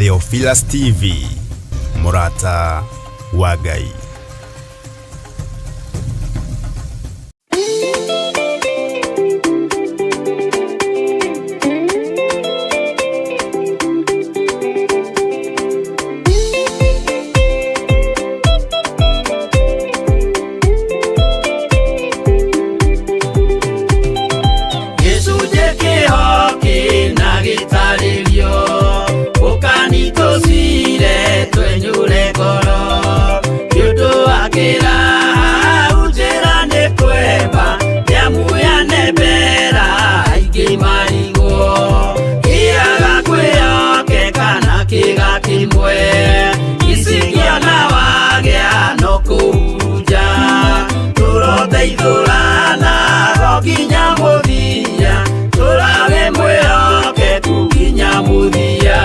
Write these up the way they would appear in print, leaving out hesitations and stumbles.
Theophilus TV, mũrata wa Ngai. Gĩcunjĩ kĩho kĩna gĩtarĩrio ũkani tũcire twenyũre ngoro nĩ ũndũ wa kĩraha njĩra nĩ kwemba nĩamu yanembera aingĩ marigwo kĩaga kwĩyoke kana kĩga kĩmwe icikĩona wagĩa no kũhurunja tũroteithũrana go nginya mũthia tũrage mwĩhokeku nginya mũthia.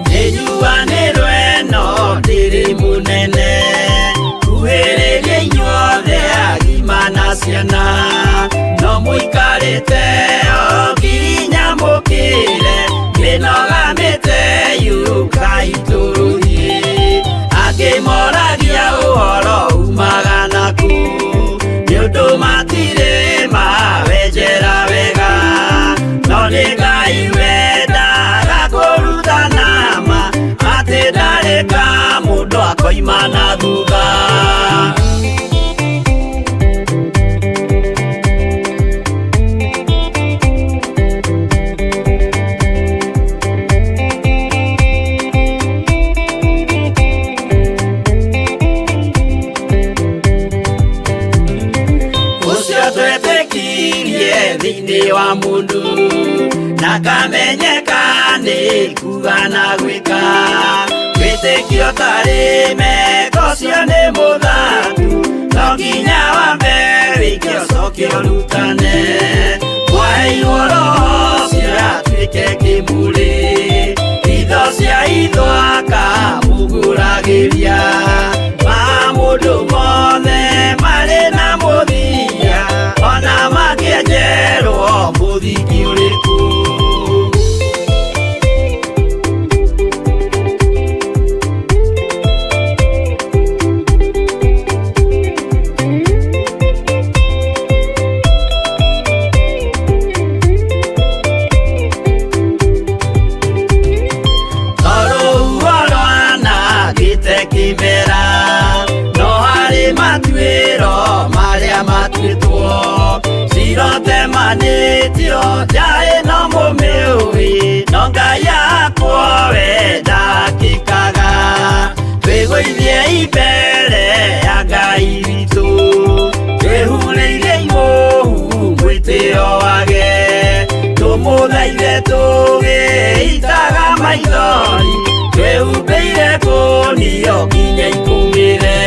Nĩnjuanĩrwo ĩno ndĩrĩ mũnene kuhĩrĩria inyuothe agima na ciana no mũikarĩte o nginya mũkĩre mĩnoga mĩte yũkai tũrũthiĩ angĩ moragia ũhoro umaga naku nĩ ũndũ matirĩ mawenjera wega no nĩ Ngai wendaga kũrutana ma atĩ ndarĩ ka mũndũ akoima na thutha. Ũcio twetĩkirie thĩinĩ wa mũndũ na kamenyeka nĩ kuga na gwĩka wĩtĩkio tarĩ meko ũcio nĩ mũthaku no nginya wambe wĩke ũcoke ũrutane mwaheirwo roho ũcio atuĩke kĩmũrĩ itho cia itho akamũgũragĩria ma mũndũ mothe marĩ na mũthia ona makĩenjerwo mũthingi ũrĩkũ. Tondũ rwanangĩte kĩmera no harĩ matuĩro marĩa matuĩtwo cirotemanĩtio njaĩ no mũmĩũĩ no Ngai akwo we ndakĩkaga twĩgũithie imbere ya Ngai witũ twĩhurĩire imũhu mwĩtĩo wage tũmũthaithe tũgĩitaga maithori twĩhumbĩire kũnio nginya ikũmĩre.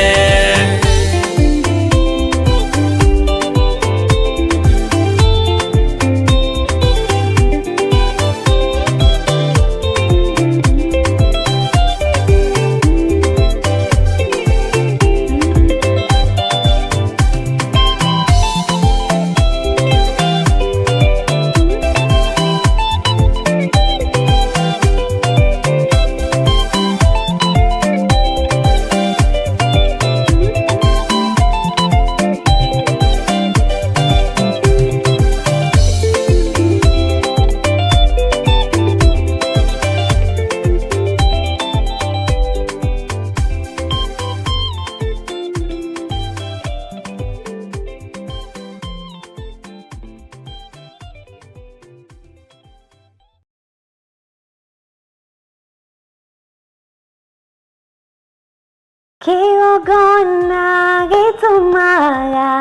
Kĩgongona gĩtũmaga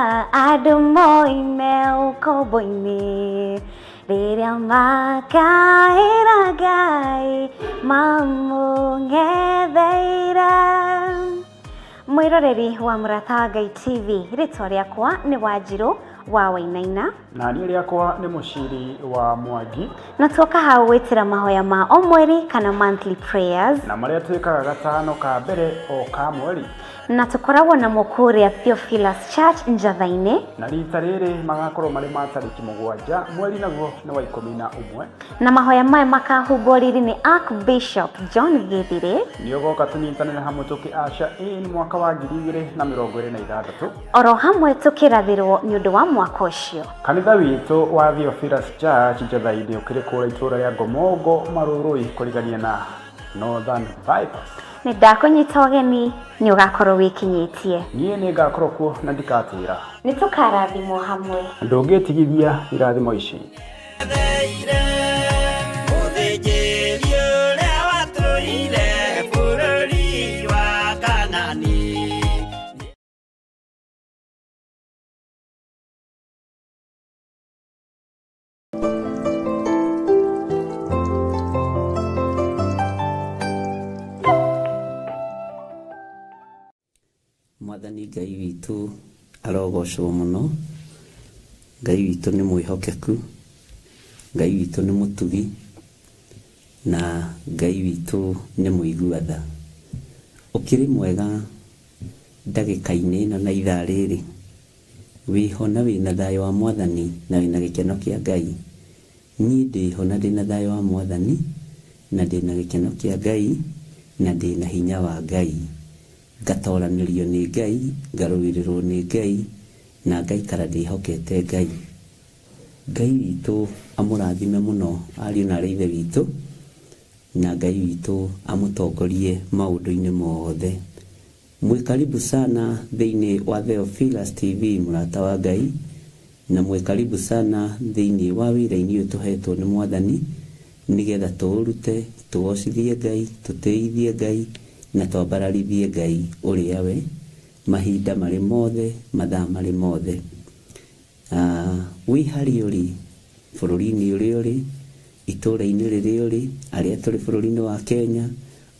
andũ moime ũkombo-inĩ rĩrĩa makaĩra Ngai mamũng'etheire. Mwĩroreri wa Mũrata wa Ngai TV, rĩtwa rĩakwa nĩ Wanjirũ. wa Wainaina. Na niĩ rĩakwa nĩ Mũciri wa Mwangi. Na tuoka hau gwĩtĩra mahoya ma o mweri kana monthly prayers. Na marĩa twĩkaga gatano ka mbere o ka mweri. Na tũkoragwo namo kũrĩa Theophilus Church Njatha-inĩ. Na rita rĩrĩ magakorwo marĩ ma tarĩki 7 mweri naguo nĩ wa 11. Na mahoya maya makahumbwo riri nĩ Archbishop John Githire. Nĩ ũgoka tũnyitanĩre hamwe tũkĩ usher in mwaka wa 2026. Oro hamwe tũkĩrathĩrwo nĩ ũndũ wa mwaka ũcio. Kanitha witũ wa Theophilus Church Njatha-inĩ ũkĩrĩ kũrĩa itũũra rĩa Ngomongo Marũrũi kũrigania na Northern Bypass. Nĩ ndakũnyita ũgeni nĩ ũgakorwo wĩkinyĩtie. Niĩ nĩ ngakorwo kuo na ndikatĩra. Nĩ tũkarathimwo hamwe. Ndũngĩtigithia irathimo ici. Mwathani Ngai witũ arogocwo mũno. Ngai witũ nĩ mwĩhokeku, Ngai witũ nĩ mũtugi, na Ngai witũ nĩ mũigua tha. Ũkĩrĩ mwega ndagĩka-inĩ ĩno na ithaa rĩrĩ, wĩho na wĩna thayũ wa Mwathani na wĩna gĩkeno kĩa Ngai. Niĩ ndĩho na ndĩna thayũ wa Mwathani na ndĩna gĩkeno kĩa Ngai na ndĩna hinya wa Ngai. Ngatoranĩrio nĩ Ngai, ngarũĩrĩrwo nĩ Ngai na ngaikara ndĩhokete Ngai. Ngai witũ amũrathime mũno ariũ na arĩ ithe witũ, na Ngai witũ amũtongorie maũndũ-inĩ mothe. Mwĩ karibu sana thĩinĩ wa Theophilus TV mũrata wa Ngai, na mwĩ karibu sana thĩinĩ wa wĩra-inĩ ũyũ tũhetwo nĩ Mwathani nĩgetha tũũrute, tũgocithie Ngai, tũtĩithie Ngai na twambararithie Ngai ũrĩa we mahinda marĩ mothe, mathaa marĩ mothe. Wĩ harĩa ũrĩ, bũrũri-inĩ ũrĩa ũrĩ, itũũra-inĩ rĩrĩa ũrĩ, arĩa tũrĩ bũrũri-inĩ wa Kenya,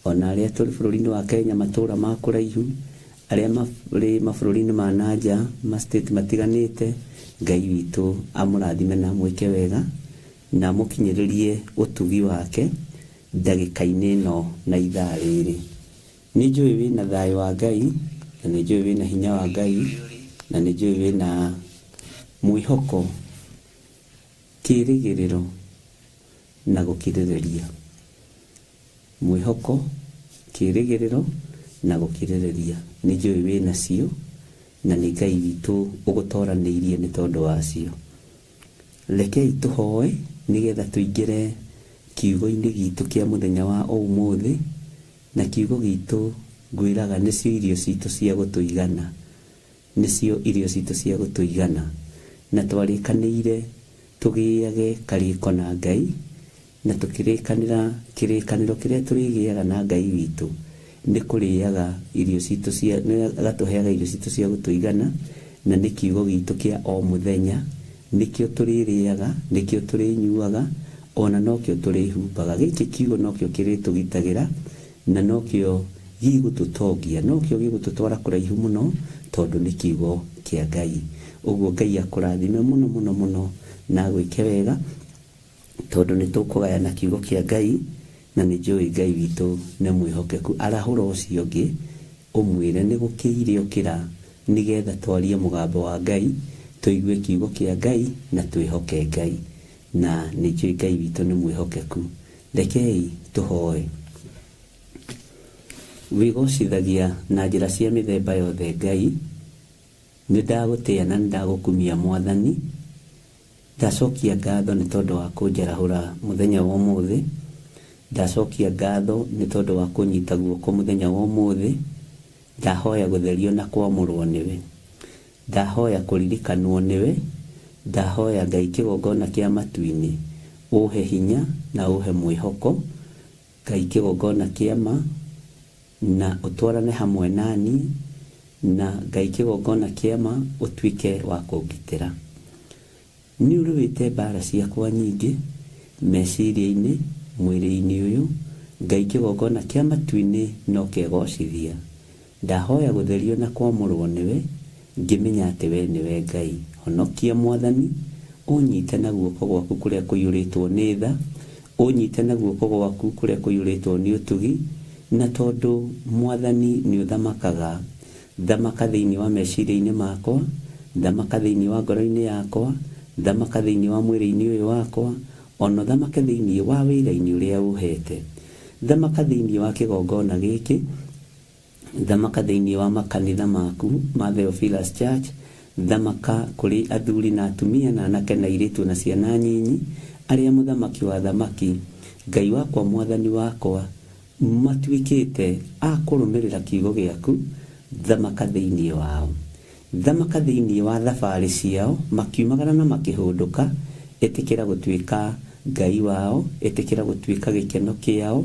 ona arĩa tũrĩ bũrũri-inĩ wa Kenya matũũra ma kũraihu, arĩa marĩ mabũrũri-inĩ ma na nja, ma state matiganĩte, Ngai witũ amũrathime na amwĩke wega na amũkinyĩrĩrie ũtugi wake ndagĩka-inĩ ĩno na ithaa rĩrĩ. Nĩ njũĩ wĩna thayũ wa Ngai, na nĩ njũĩ wĩna hinya wa Ngai, na nĩ njũĩ wĩna mwĩhoko, kĩĩrĩgĩrĩro na gũkirĩrĩria. Mwĩhoko, kĩĩrĩgĩrĩro na gũkirĩrĩria. Nĩ njũĩ wĩna cio na nĩ Ngai witũ ũgũtoranĩirie nĩ tondũ wacio. Rekei tũhoe nĩgetha tũingĩre kiugo-inĩ gitũ kĩa mũthenya wa ũmũthĩ, na kiugo gitũ ngwĩraga nĩcio irio citũ cia gũtũigana. Nĩcio irio citũ cia gũtũigana. Na twarĩkanĩire tũgĩage karĩko na Ngai, na tũkĩrĩkanĩra kĩrĩkanĩro kĩrĩa tũrĩgĩaga na Ngai witũ nĩ kũrĩaga irio citũ cia, nĩ agatũheaga irio citũ cia gũtũigana, na nĩ kiugo gitũ kĩa o mũthenya, nĩkĩo tũrĩrĩaga, nĩkĩo tũrĩnyuaga, ona nokĩo tũrĩhumbaga. Gĩkĩ kiugo nokĩo kĩrĩtũgitagĩra na nokĩo gĩgũtũtongia, nokĩo gĩgũtũtwara kũraihu mũno tondũ nĩ kiugo kĩa Ngai. Ũguo Ngai akũrathime mũno mũno mũno na agwĩke wega tondũ nĩ tũkũgayana kiugo kĩa Ngai, na nĩ njũĩ Ngai witũ nĩ mwĩhokeku. Arahũra ũcio ũngĩ ũmwĩre nĩ gũkĩire ũkĩra nĩgetha twarie mũgambo wa Ngai, tũigue kiugo kĩa Ngai na twĩhoke Ngai, na nĩ njũĩ Ngai witũ nĩ mwĩhokeku. Rekei tũhoe. Wĩgocithagia na njĩra cia mĩthemba yothe Ngai, nĩ ndagũtĩa na nĩ ndagũkumia Mwathani. Ndacokia ngatho nĩ tondũ wa kũnjarahũra mũthenya wa ũmũthĩ. Ndacokia ngatho nĩ tondũ wa kũnyita guoko mũthenya wa ũmũthĩ. Ndahoya gũtherio na kwamũrwo nĩwe. Ndahoya kũririkanwo nĩwe. Ndahoya Ngai kĩgongona kĩa matu-inĩ ũhe hinya na ũhe mwĩhoko. Ngai kĩgongona kĩa ma na ũtwarane hamwe nani, na Ngai kĩgongona kĩa ma ũtuĩke wa kũngitĩra. Nĩ ũrũĩte mbara ciakwa nyingĩ meciria-inĩ, mwĩrĩ-inĩ ũyũ. Ngai kĩgongona kĩa matu-inĩ no kegocithia. Ndahoya gũtherio na kwamũrwo nĩwe, ngĩmenya atĩ we nĩwe Ngai. Honokia Mwathani, ũnyite na guoko gwaku kũrĩa kũiyũrĩtwo nĩ tha, ũnyite na guoko gwaku kũrĩa kũiyũrĩtwo nĩ ũtugi, na tondũ Mwathani nĩ ũthamakaga, thamaka thĩinĩ wa meciria-inĩ makwa, thamaka thĩinĩ wa ngoro-inĩ yakwa, thamaka thĩinĩ wa mwĩrĩ-inĩ ũyũ wakwa, ona ũthamake thĩinĩ wa wĩra-inĩ ũrĩa ũhete. Thamaka thĩinĩ wa kĩgongona gĩkĩ, thamaka thĩinĩ wa makanitha maku ma Theophilus Church, thamaka kũrĩ athuri na atumia na anake na airĩtu na ciana nyinyi, arĩa mũthamaki wa thamaki, Ngai wakwa Mwathani wakwa, matuĩkĩte a kũrũmĩrĩra kiugo gĩaku, thamaka thĩinĩ wao. Thamaka thĩinĩ wa thabarĩ ciao, makiumagara na makĩhũndũka, ĩtĩkĩra gũtuĩka Ngai wao, ĩtĩkĩra gũtuĩka gĩkeno kĩao,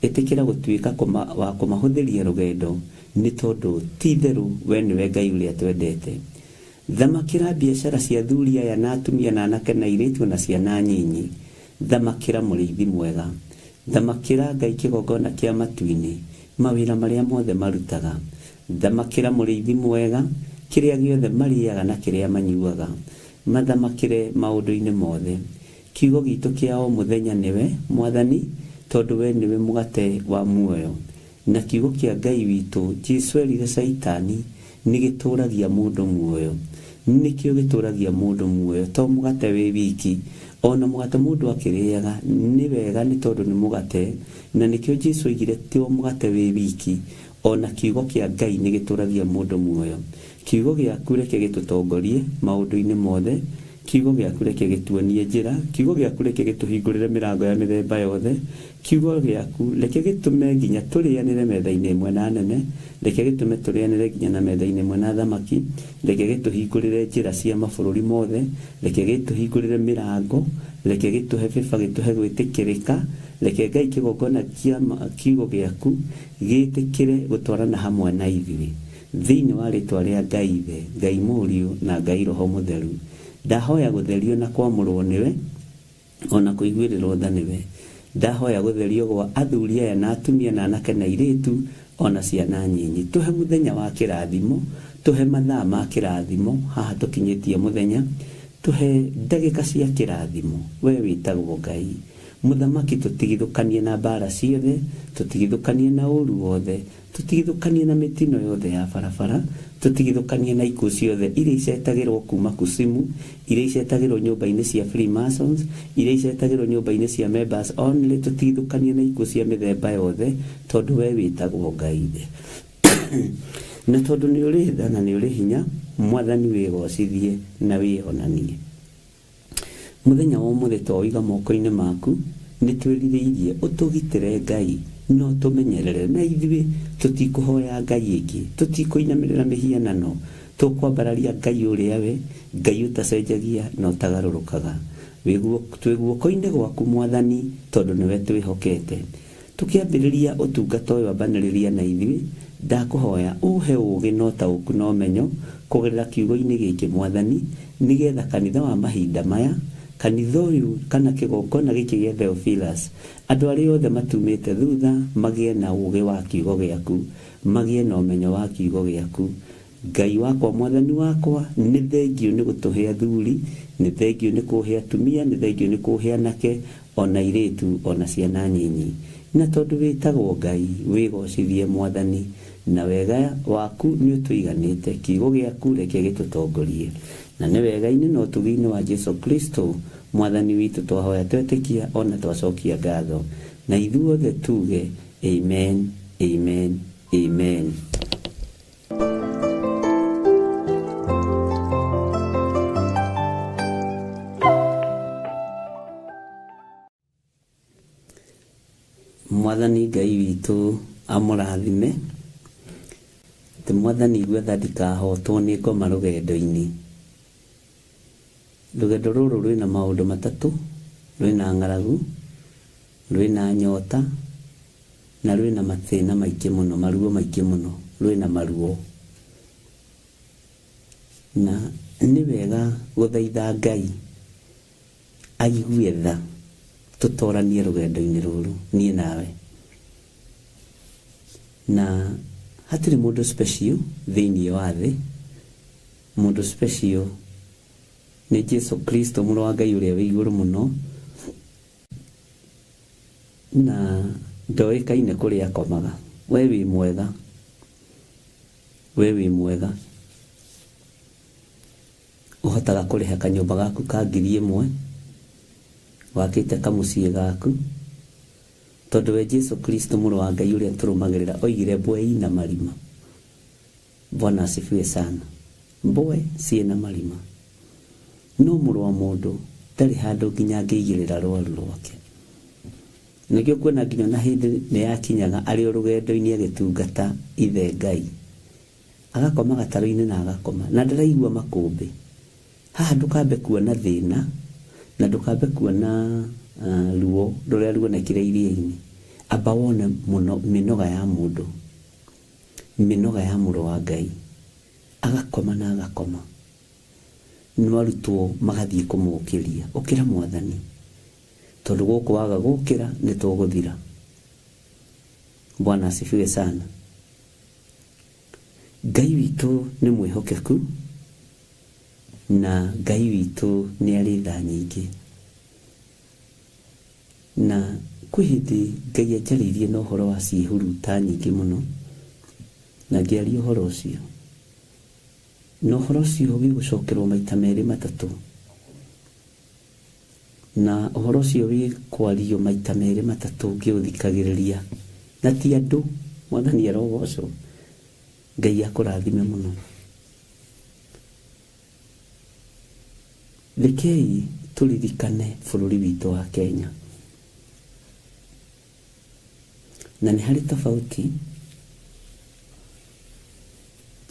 ĩtĩkĩra gũtuĩka wa kũmahũthĩria rũgendo, nĩ tondũ ti itherũ we nĩwe Ngai ũrĩa twendete. Thamakĩra biacara cia athuri aya na atumia na anake na airĩtu na ciana nyinyi. Thamakĩra mũrĩithi mwega. Thamakĩra Ngai kĩgongona kĩa matu-inĩ, mawĩra marĩa mothe marutaga. Thamakĩra mũrĩithi mwega, kĩrĩa gĩothe marĩaga na kĩrĩa manyuaga. Mathamakĩre maũndũ-inĩ mothe. Kiugo gitũ kĩa o mũthenya nĩwe, Mwathani, tondũ we nĩwe mũgate wa muoyo. Na kiugo kĩa Ngai witũ, Jesu erire Caitani, nĩ gĩtũragia mũndũ muoyo. Nĩkĩo gĩtũragia mũndũ muoyo, to mũgate wĩ wiki. Ona mũgate mũndũ akĩrĩaga, nĩ wega nĩ tondũ nĩ mũgate, na nĩkĩo Jesu oigire ti o mũgate wĩ wiki, ona kiugo kĩa Ngai nĩ gĩtũragia mũndũ muoyo. Kiugo gĩaku reke gĩtũtongorie maũndũ-inĩ mothe, kiugo gĩaku reke gĩtuonie njĩra, kiugo gĩaku reke gĩtũhingũrĩre mĩrango ya mĩthemba yothe, kiugo gĩaku reke gĩtũme nginya tũrĩanĩre metha-inĩ ĩmwe na nene, reke gĩtũme tũrĩanĩre nginya na metha-inĩ ĩmwe na thamaki, reke gĩtũhingũrĩre njĩra cia mabũrũri mothe, reke gĩtũhingũrĩre mĩrango, reke gĩtũhe bĩba, gĩtũhe gwĩtĩkĩrĩka, reke Ngai kĩgongona kĩa kiugo gĩaku gĩtĩkĩre gũtwarana hamwe na ithuĩ. Thĩinĩ wa rĩtwa rĩa Ngai Ithe, Ngai Mũriũ na Ngai Roho Mũtheru, ndahoya gũtherio na kwamũrwo nĩwe, ona kũiguĩrĩrwo tha nĩwe. Ndahoya gũtherio gwa athuri aya na atumia na anake na airĩtu ona ciana nyinyi. Tũhe mũthenya wa kĩrathimo, tũhe mathaa ma kĩrathimo, haha tũkinyĩtie mũthenya, tũhe ndagĩka cia kĩrathimo, we wĩtagwo Ngai. Mũthamaki tũtigithũkanie na mbara ciothe, tũtigithũkanie na ũru wothe, tũtigithũkanie na mĩtino yothe ya barabara, tũtigithũkanie na ikuũ ciothe iria icetagĩrwo kuma kusimu, iria icetagĩrwo nyũmba-inĩ cia Freemasons, iria icetagĩrwo nyũmba-inĩ cia members only, tũtigithũkanie na ikuũ cia mĩthemba yothe, tondũ we wĩtagwo Ngai. Na tondũ nĩ ũrĩ tha na nĩ ũrĩ hinya, Mwathani wĩgocithie na wĩonanie. Mũthenya wa ũmũthĩ twaũiga moko-inĩ maku, nĩ twĩrirĩirie ũtũgitĩre Ngai na ũtũmenyerere, na ithuĩ tũtikũhoya Ngai ĩngĩ, tũtikũinamĩrĩra mĩhianano, tũkwambararia Ngai ũrĩa we, Ngai ũtacenjagia na ũtagarũrũkaga. Twĩ guoko-inĩ gwaku Mwathani, tondũ nĩwe twĩhokete. Tũkĩambĩrĩria ũtungata ũyũ ambanĩrĩria na ithuĩ, ndakũhoya ũhe ũũgĩ na ũtaũku na ũmenyo kũgerera kiugo-inĩ gĩkĩ Mwathani, nĩgetha kanitha wa mahinda maya, kanitha ũyũ kana kĩgongona gĩkĩ gĩa Theophilus, andũ arĩa othe matumĩte thutha magĩe na ũũgĩ wa kiugo gĩaku, magĩe na ũmenyo wa kiugo gĩaku. Ngai wakwa Mwathani wakwa, nĩ thengio nĩ gũtũhe athuri, nĩ thengio nĩ kũhe atumia, nĩ thengio nĩ kũhe anake, ona airĩtu, ona ciana nyinyi. Na tondũ wĩtagwo Ngai, wĩgocithie Mwathani, na wega waku nĩ ũtũiganĩte, kiugo gĩaku reke gĩtũtongorie. Na nĩ wega-inĩ na ũtugi-inĩ wa Jesu Kristo, Mwathani witũ twahoya twetĩkia ona twacokia ngatho. Na ithuothe tuge, Amen, Amen, Amen. Mwathani Ngai witũ amũrathime. Atĩ Mwathani igue tha ndikahotwo nĩ ngoma rũgendo-inĩ. Rũgendo rũrũ rwĩna maũndũ matatũ, rwĩna ng'aragu, rwĩna nyota, na rwĩna mathĩna maingĩ mũno, maruo maingĩ mũno, rwĩna maruo. Na nĩ wega gũthaitha Ngai aigue tha tũtoranie rũgendo-inĩ rũrũ niĩ nawe. Na hatirĩ mũndũ special thĩinĩ wa thĩ, mũndũ special Nĩ Jesu Kristo mũrũ wa Ngai ũrĩa wĩ igũrũ mũno, na ndoĩkaine kũrĩa akomaga. We wĩ mwega, we wĩ mwega. Ũhotaga kũrĩha kanyũmba gaku ka 1000, wakĩte kamũciĩ gaku, tondũ we Jesu Kristo mũrũ wa Ngai ũrĩa tũrũmagĩrĩra oigire mbwe ina marima. Bwana asifiwe sana. Mbwe ciĩna marima, no mũrũ wa mũndũ ndarĩ handũ nginya angĩigĩrĩra rwaru rwake. Nĩkĩo kuona nginya na hĩndĩ nĩ yakinyaga arĩ o rũgendo-inĩ agĩtungata ithe Ngai, agakoma gatarũ-inĩ na agakoma na ndaraigua makũmbĩ. Haha ndũkambe kuona thĩna na ndũkambe kuona ruo rũrĩa ruonekire iria-inĩ, amba wone mũno mĩnoga ya mũndũ, mĩnoga ya mũrũ wa Ngai. Agakoma na agakoma, no arutwo magathiĩ kũmũkĩria, ũkĩra mwathani, tondũ gũkũ waga gũkĩra nĩ tũgũthira. Bwana asifiwe sana. Ngai witũ nĩ mwĩhokeku na Ngai witũ nĩ arĩ tha nyingĩ. Na kwĩ hĩndĩ Ngai anjarĩirie na ũhoro wa ciĩhuruta nyingĩ mũno, na ngĩaria ũhoro ũcio. Na ũhoro ũcio wĩ gũcokerwo maita merĩ matatũ. Na ũhoro ũcio wĩ kwario maita merĩ matatũ ngĩũthikagĩrĩria. Na ti andũ, mwathani arogocwo. Ngai akũrathime mũno. Rekei tũririkane bũrũri witũ wa Kenya. Na nĩ harĩ tofauti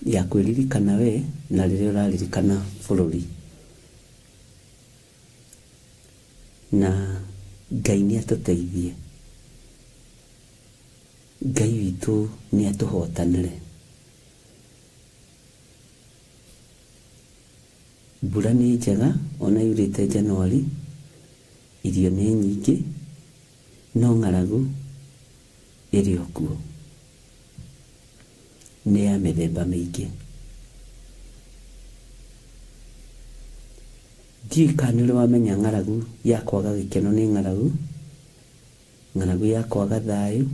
ya kwĩririkana we na rĩrĩa ũraririkana bũrũri. Na Ngai nĩ atũteithie. Ngai witũ nĩ atũhotanĩre. Mbura nĩ njega ona yurĩte Januari, irio nĩ nyingĩ, no ng'aragu ĩrĩ o kuo. Nĩ ya mĩthemba mĩingĩ. Ndiũĩ kana nĩ ũrĩ wamenya ng'aragu ya kwaga gĩkeno nĩ ng'aragu, ng'aragu ya kwaga thayũ,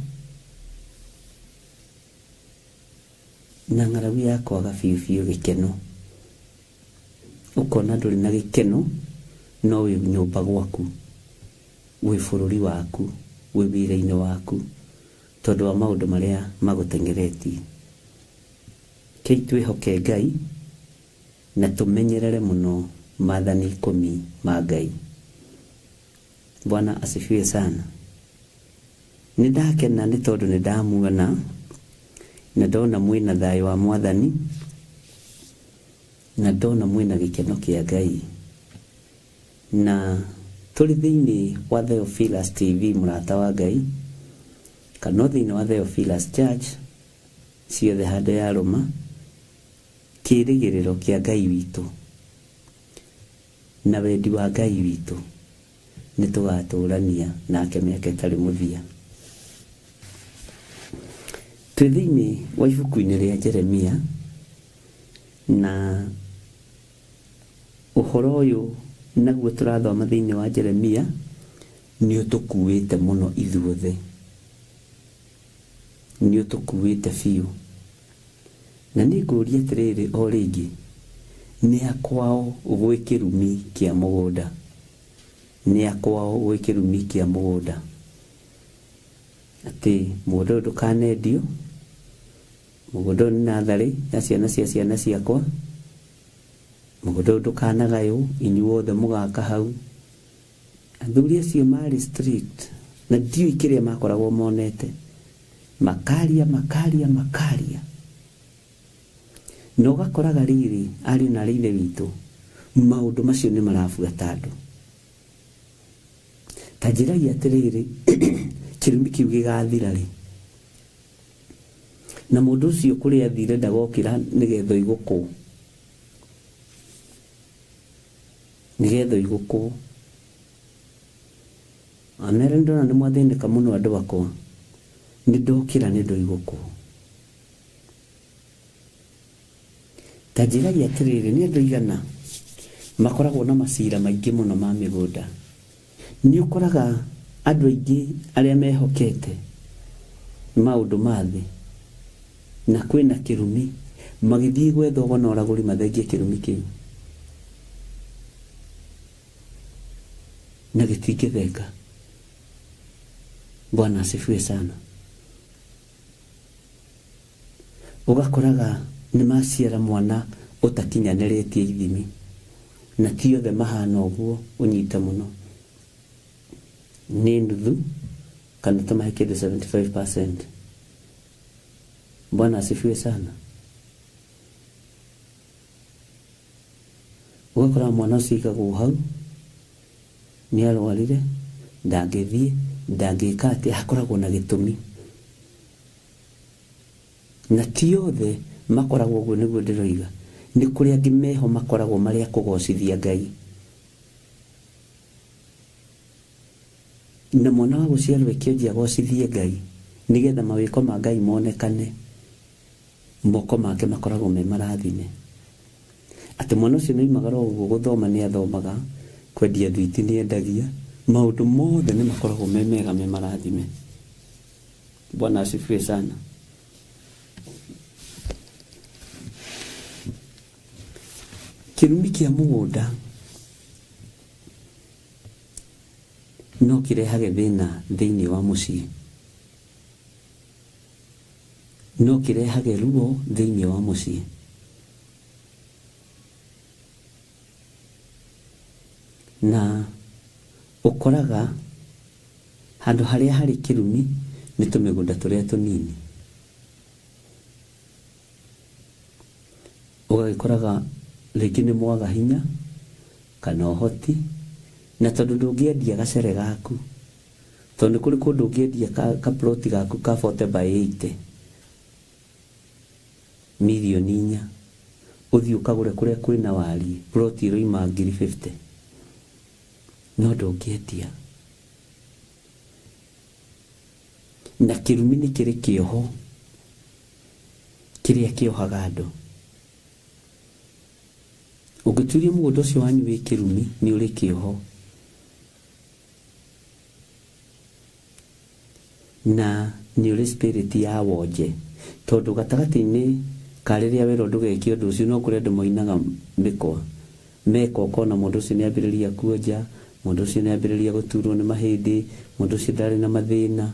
na ng'aragu ya kwaga biũ biũ gĩkeno. Ũkona ndũrĩ na gĩkeno no wĩ nyũmba gwaku, wĩ bũrũri waku, wĩ wĩra-inĩ waku, tondũ wa maũndũ marĩa magũteng'eretie. Kei twĩhoke Ngai na tũmenyerere mũno maathani 10 ma Ngai. Bwana asifiwe sana. Nĩ ndakena nĩ tondũ nĩ ndamuona na ndona mwĩna thayũ wa mwathani na ndona mwĩna gĩkeno kĩa Ngai. Na tũrĩ thĩinĩ wa Theophilus TV mũrata wa Ngai, kana thĩinĩ wa Theophilus Church, ciothe handũ ya rũma, kĩĩrĩgĩrĩro kĩa Ngai witũ na wendi wa Ngai witũ nĩ tũgatũrania nake mĩaka ĩtarĩ mũthia. Twĩ thĩinĩ wa ibuku-inĩ rĩa Jeremia, na ũhoro ũyũ naguo tũrathoma thĩinĩ wa Jeremia nĩ ũtũkuĩte mũno ithuothe, nĩ ũtũkuĩte biũ. Na nĩ ngũria atĩrĩrĩ o rĩngĩ, nĩ a kwao gwĩ kĩrumi kĩa mũgũnda? Nĩ a kwao gwĩ kĩrumi kĩa mũgũnda? Atĩ mũgũnda ũyũ ndũkanendio, mũgũnda ũyũ nĩ natharĩ ya ciana cia ciana ciakwa, mũgũnda ũyũ ndũkanagaywo, inyuothe mũgaka hau. Athuri acio marĩ strict na ndiũĩ kĩrĩa makoragwo monete, makaria makaria makaria, na ũgakoraga rĩrĩ ariũ na arĩ ithe witũ, maũndũ macio nĩ marabuata andũ. Ta njĩrai atĩrĩrĩ, kĩrumi kĩu gĩgathira rĩ? Na mũndũ ũcio kũrĩa athire ndagokĩra nĩgetha oigũkũ, nĩgetha oigũkũ. Amere ndona nĩ mwathĩnĩka mũno andũ akwa, nĩ ndokĩra nĩ ndoigũkũ. Ta njĩrai atĩrĩrĩ, nĩ andũ aigana Makoragwo na macira maingĩ mũno ma mĩgũnda. Nĩ ũkoraga andũ aingĩ arĩa mehokete maũndũ ma thĩ na kwĩna kĩrumi magĩthiĩ gwetha ũgo na ũragũri mathengie kĩrumi kĩu na gĩtingĩthenga. Bwana asifiwe sana. Ũgakoraga nĩ maciara mwana ũtakinyanĩrĩtie ithimi, na ti othe mahana ũguo, ũnyite mũno. Nĩ nuthu kana tũmahe kĩndũ 75%. Bwana asifiwe sana. Ũgakora mwana ũcio aigagwo hau, nĩ arwarire, ndangĩthiĩ, ndangĩka atĩa, hakoragwo na gĩtũmi. Na ti othe makoragwo ũguo nĩguo ndĩroiga, nĩ kũrĩ angĩ meho makoragwo marĩ a kũgocithia Ngai. Na mwana wa gũciarwo e kĩonje agocithie Ngai, nĩgetha mawĩko ma Ngai monekane, moko make makoragwo me marathime. Atĩ mwana ũcio nĩ oimagara o ũguo, gũthoma nĩ athomaga, kwendia thwiti nĩ endagia, maũndũ mothe nĩ makoragwo me mega me marathime. Bwana asifiwe sana. Kĩrumi kĩa mũgũnda no kĩrehage thĩna thĩinĩ wa mũciĩ, no kĩrehage ruo thĩinĩ wa mũciĩ. Na ũkoraga handũ harĩa harĩ kĩrumi nĩ tũmĩgũnda tũrĩa tũnini. Ũgagĩkoraga rĩngĩ nĩ mwaga hinya kana ũhoti, na tondũ ndũngĩendia gacere gaku, tondũ nĩ kũrĩ kũndũ ũngĩendia ka plot gaku ka 40 by 80 mirioni inya, ũthiĩ ũkagũre kũrĩa kwĩna wariĩ plot ĩroima ngiri 50, no ndũngĩendia. Na kĩrumi nĩ kĩrĩ kĩoho kĩrĩa kĩohaga andũ. Ũngĩtuĩria mũgũnda ũcio wanyu wĩ kĩrumi, nĩ ũrĩ kĩoho. Na nĩ ũrĩ spirit ya wonje, tondũ gatagatĩ-inĩ ka rĩrĩa werwo ndũgeke ũndũ ũcio, no kũrĩ andũ moinaga mĩkwa. Meka ũkona mũndũ ũcio nĩ ambĩrĩria kuonja, mũndũ ũcio nĩ ambĩrĩria gũturwo nĩ mahĩndĩ, mũndũ ũcio ndarĩ na mathĩna.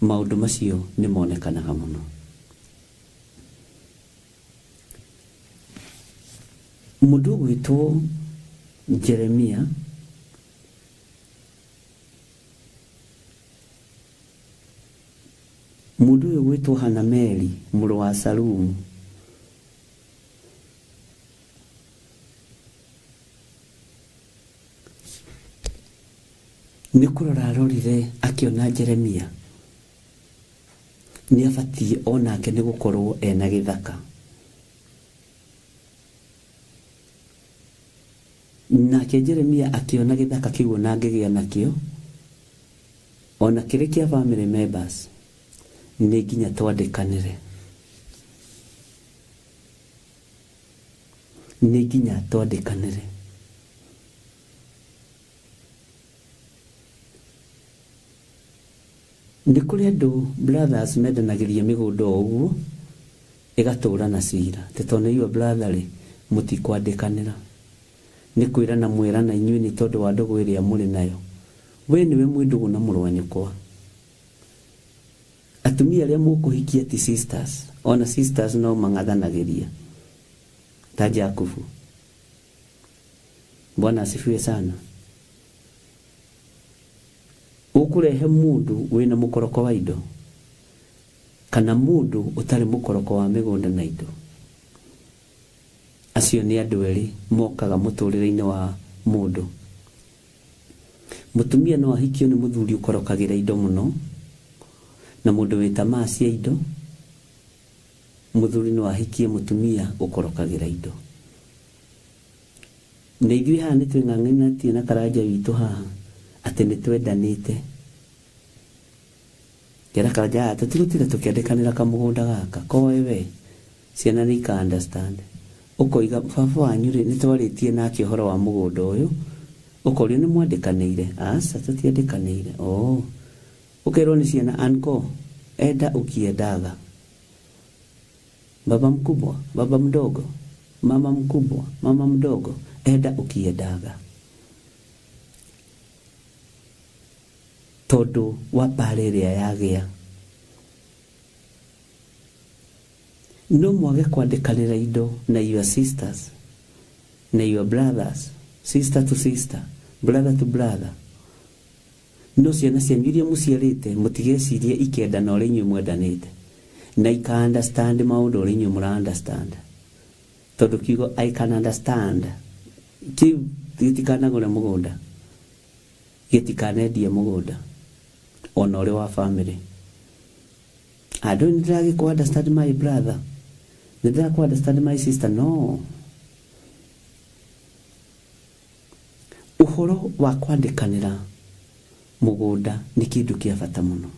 Maũndũ macio nĩ monekanaga mũno. Mũndũ ũgwĩtwo Jeremia Mũndũ ũyũ ũgwĩtwo Hanameli mũrũ wa Salumu nĩ kũrora arorire akĩona Jeremia nĩ abatiĩ o nake nĩ gũkorwo ena gĩthaka. Nake Jeremia akĩona gĩthaka kĩu o na angĩgĩa nakĩo, o na kĩrĩ kĩa family members, nĩ nginya twandĩkanĩre. Nĩ nginya twandĩkanĩre. Nĩ kũrĩ andũ brothers mendanagĩria mĩgũnda o ũguo, ĩgatũra na cira. Atĩ tondũ nĩ your brother rĩ, mũtikwandĩkanĩra. Nĩ kwĩrana mwerana inyuĩ nĩ tondũ wa ndũgũ ĩrĩa mũrĩ nayo. We nĩwe mwĩ ndũgũ na mũrũ wa nyũkwa. Atumia arĩa mũkũhikia ti sisters. Ona sisters no mang'athanagĩria. Ta Jakubu. Bwana asifiwe sana. Ũkũrehe mũndũ wĩna mũkoroko wa indo kana mũndũ ũtarĩ mũkoroko wa mĩgũnda na indo. Acio nĩ andũ erĩ mokaga mũtũrĩre-inĩ wa mũndũ. Mũtumia no ahikio nĩ mũthuri ũkorokagĩra indo mũno na mũndũ wĩ tamaa cia indo. Mũthuri no ahikie mũtumia ũkorokagĩra indo. Na ithuĩ haha nĩ twĩng'ang'anĩtie na Karanja witũ haha atĩ nĩ twendanĩte. Ngera Karanja haha tũtigũtinda tũkĩandĩkanĩra kamũgũnda gaka, koe we, ciana nĩ ika understand. Ũkoiga baba wanyu rĩ, nĩ twarĩtie nake ũhoro wa mũgũnda ũyũ, ũkorio nĩ mwandĩkanĩire? Aca, tũtiandĩkanĩire. Oh, ũkerwo nĩ ciana, uncle, enda ukiendaga. Baba mkubwa, baba mdogo, mama mkubwa, mama mdogo, enda ukiendaga. Tondũ wa mbara ĩrĩa yagĩa. No mwage kwandĩkanĩra indo na your sisters na your brothers, sister to sister, brother to brother. No ciana cianyu iria mũciarĩte mũtigecirie ikendana ũrĩa inyuĩ mwendanĩte na ika understand maũndũ ũrĩa inyuĩ mũra understand. Tondũ kiugo I can understand kĩu gĩtikanagũre mũgũnda, gĩtikanendie mũgũnda ona ũrĩ wa family. Andũ nĩ ndĩragĩkũ understand my brother, nĩ ndĩrakũ understand my sister. No ũhoro wa kwandĩkanĩra mũgũnda nĩ kĩndũ kĩa bata mũno,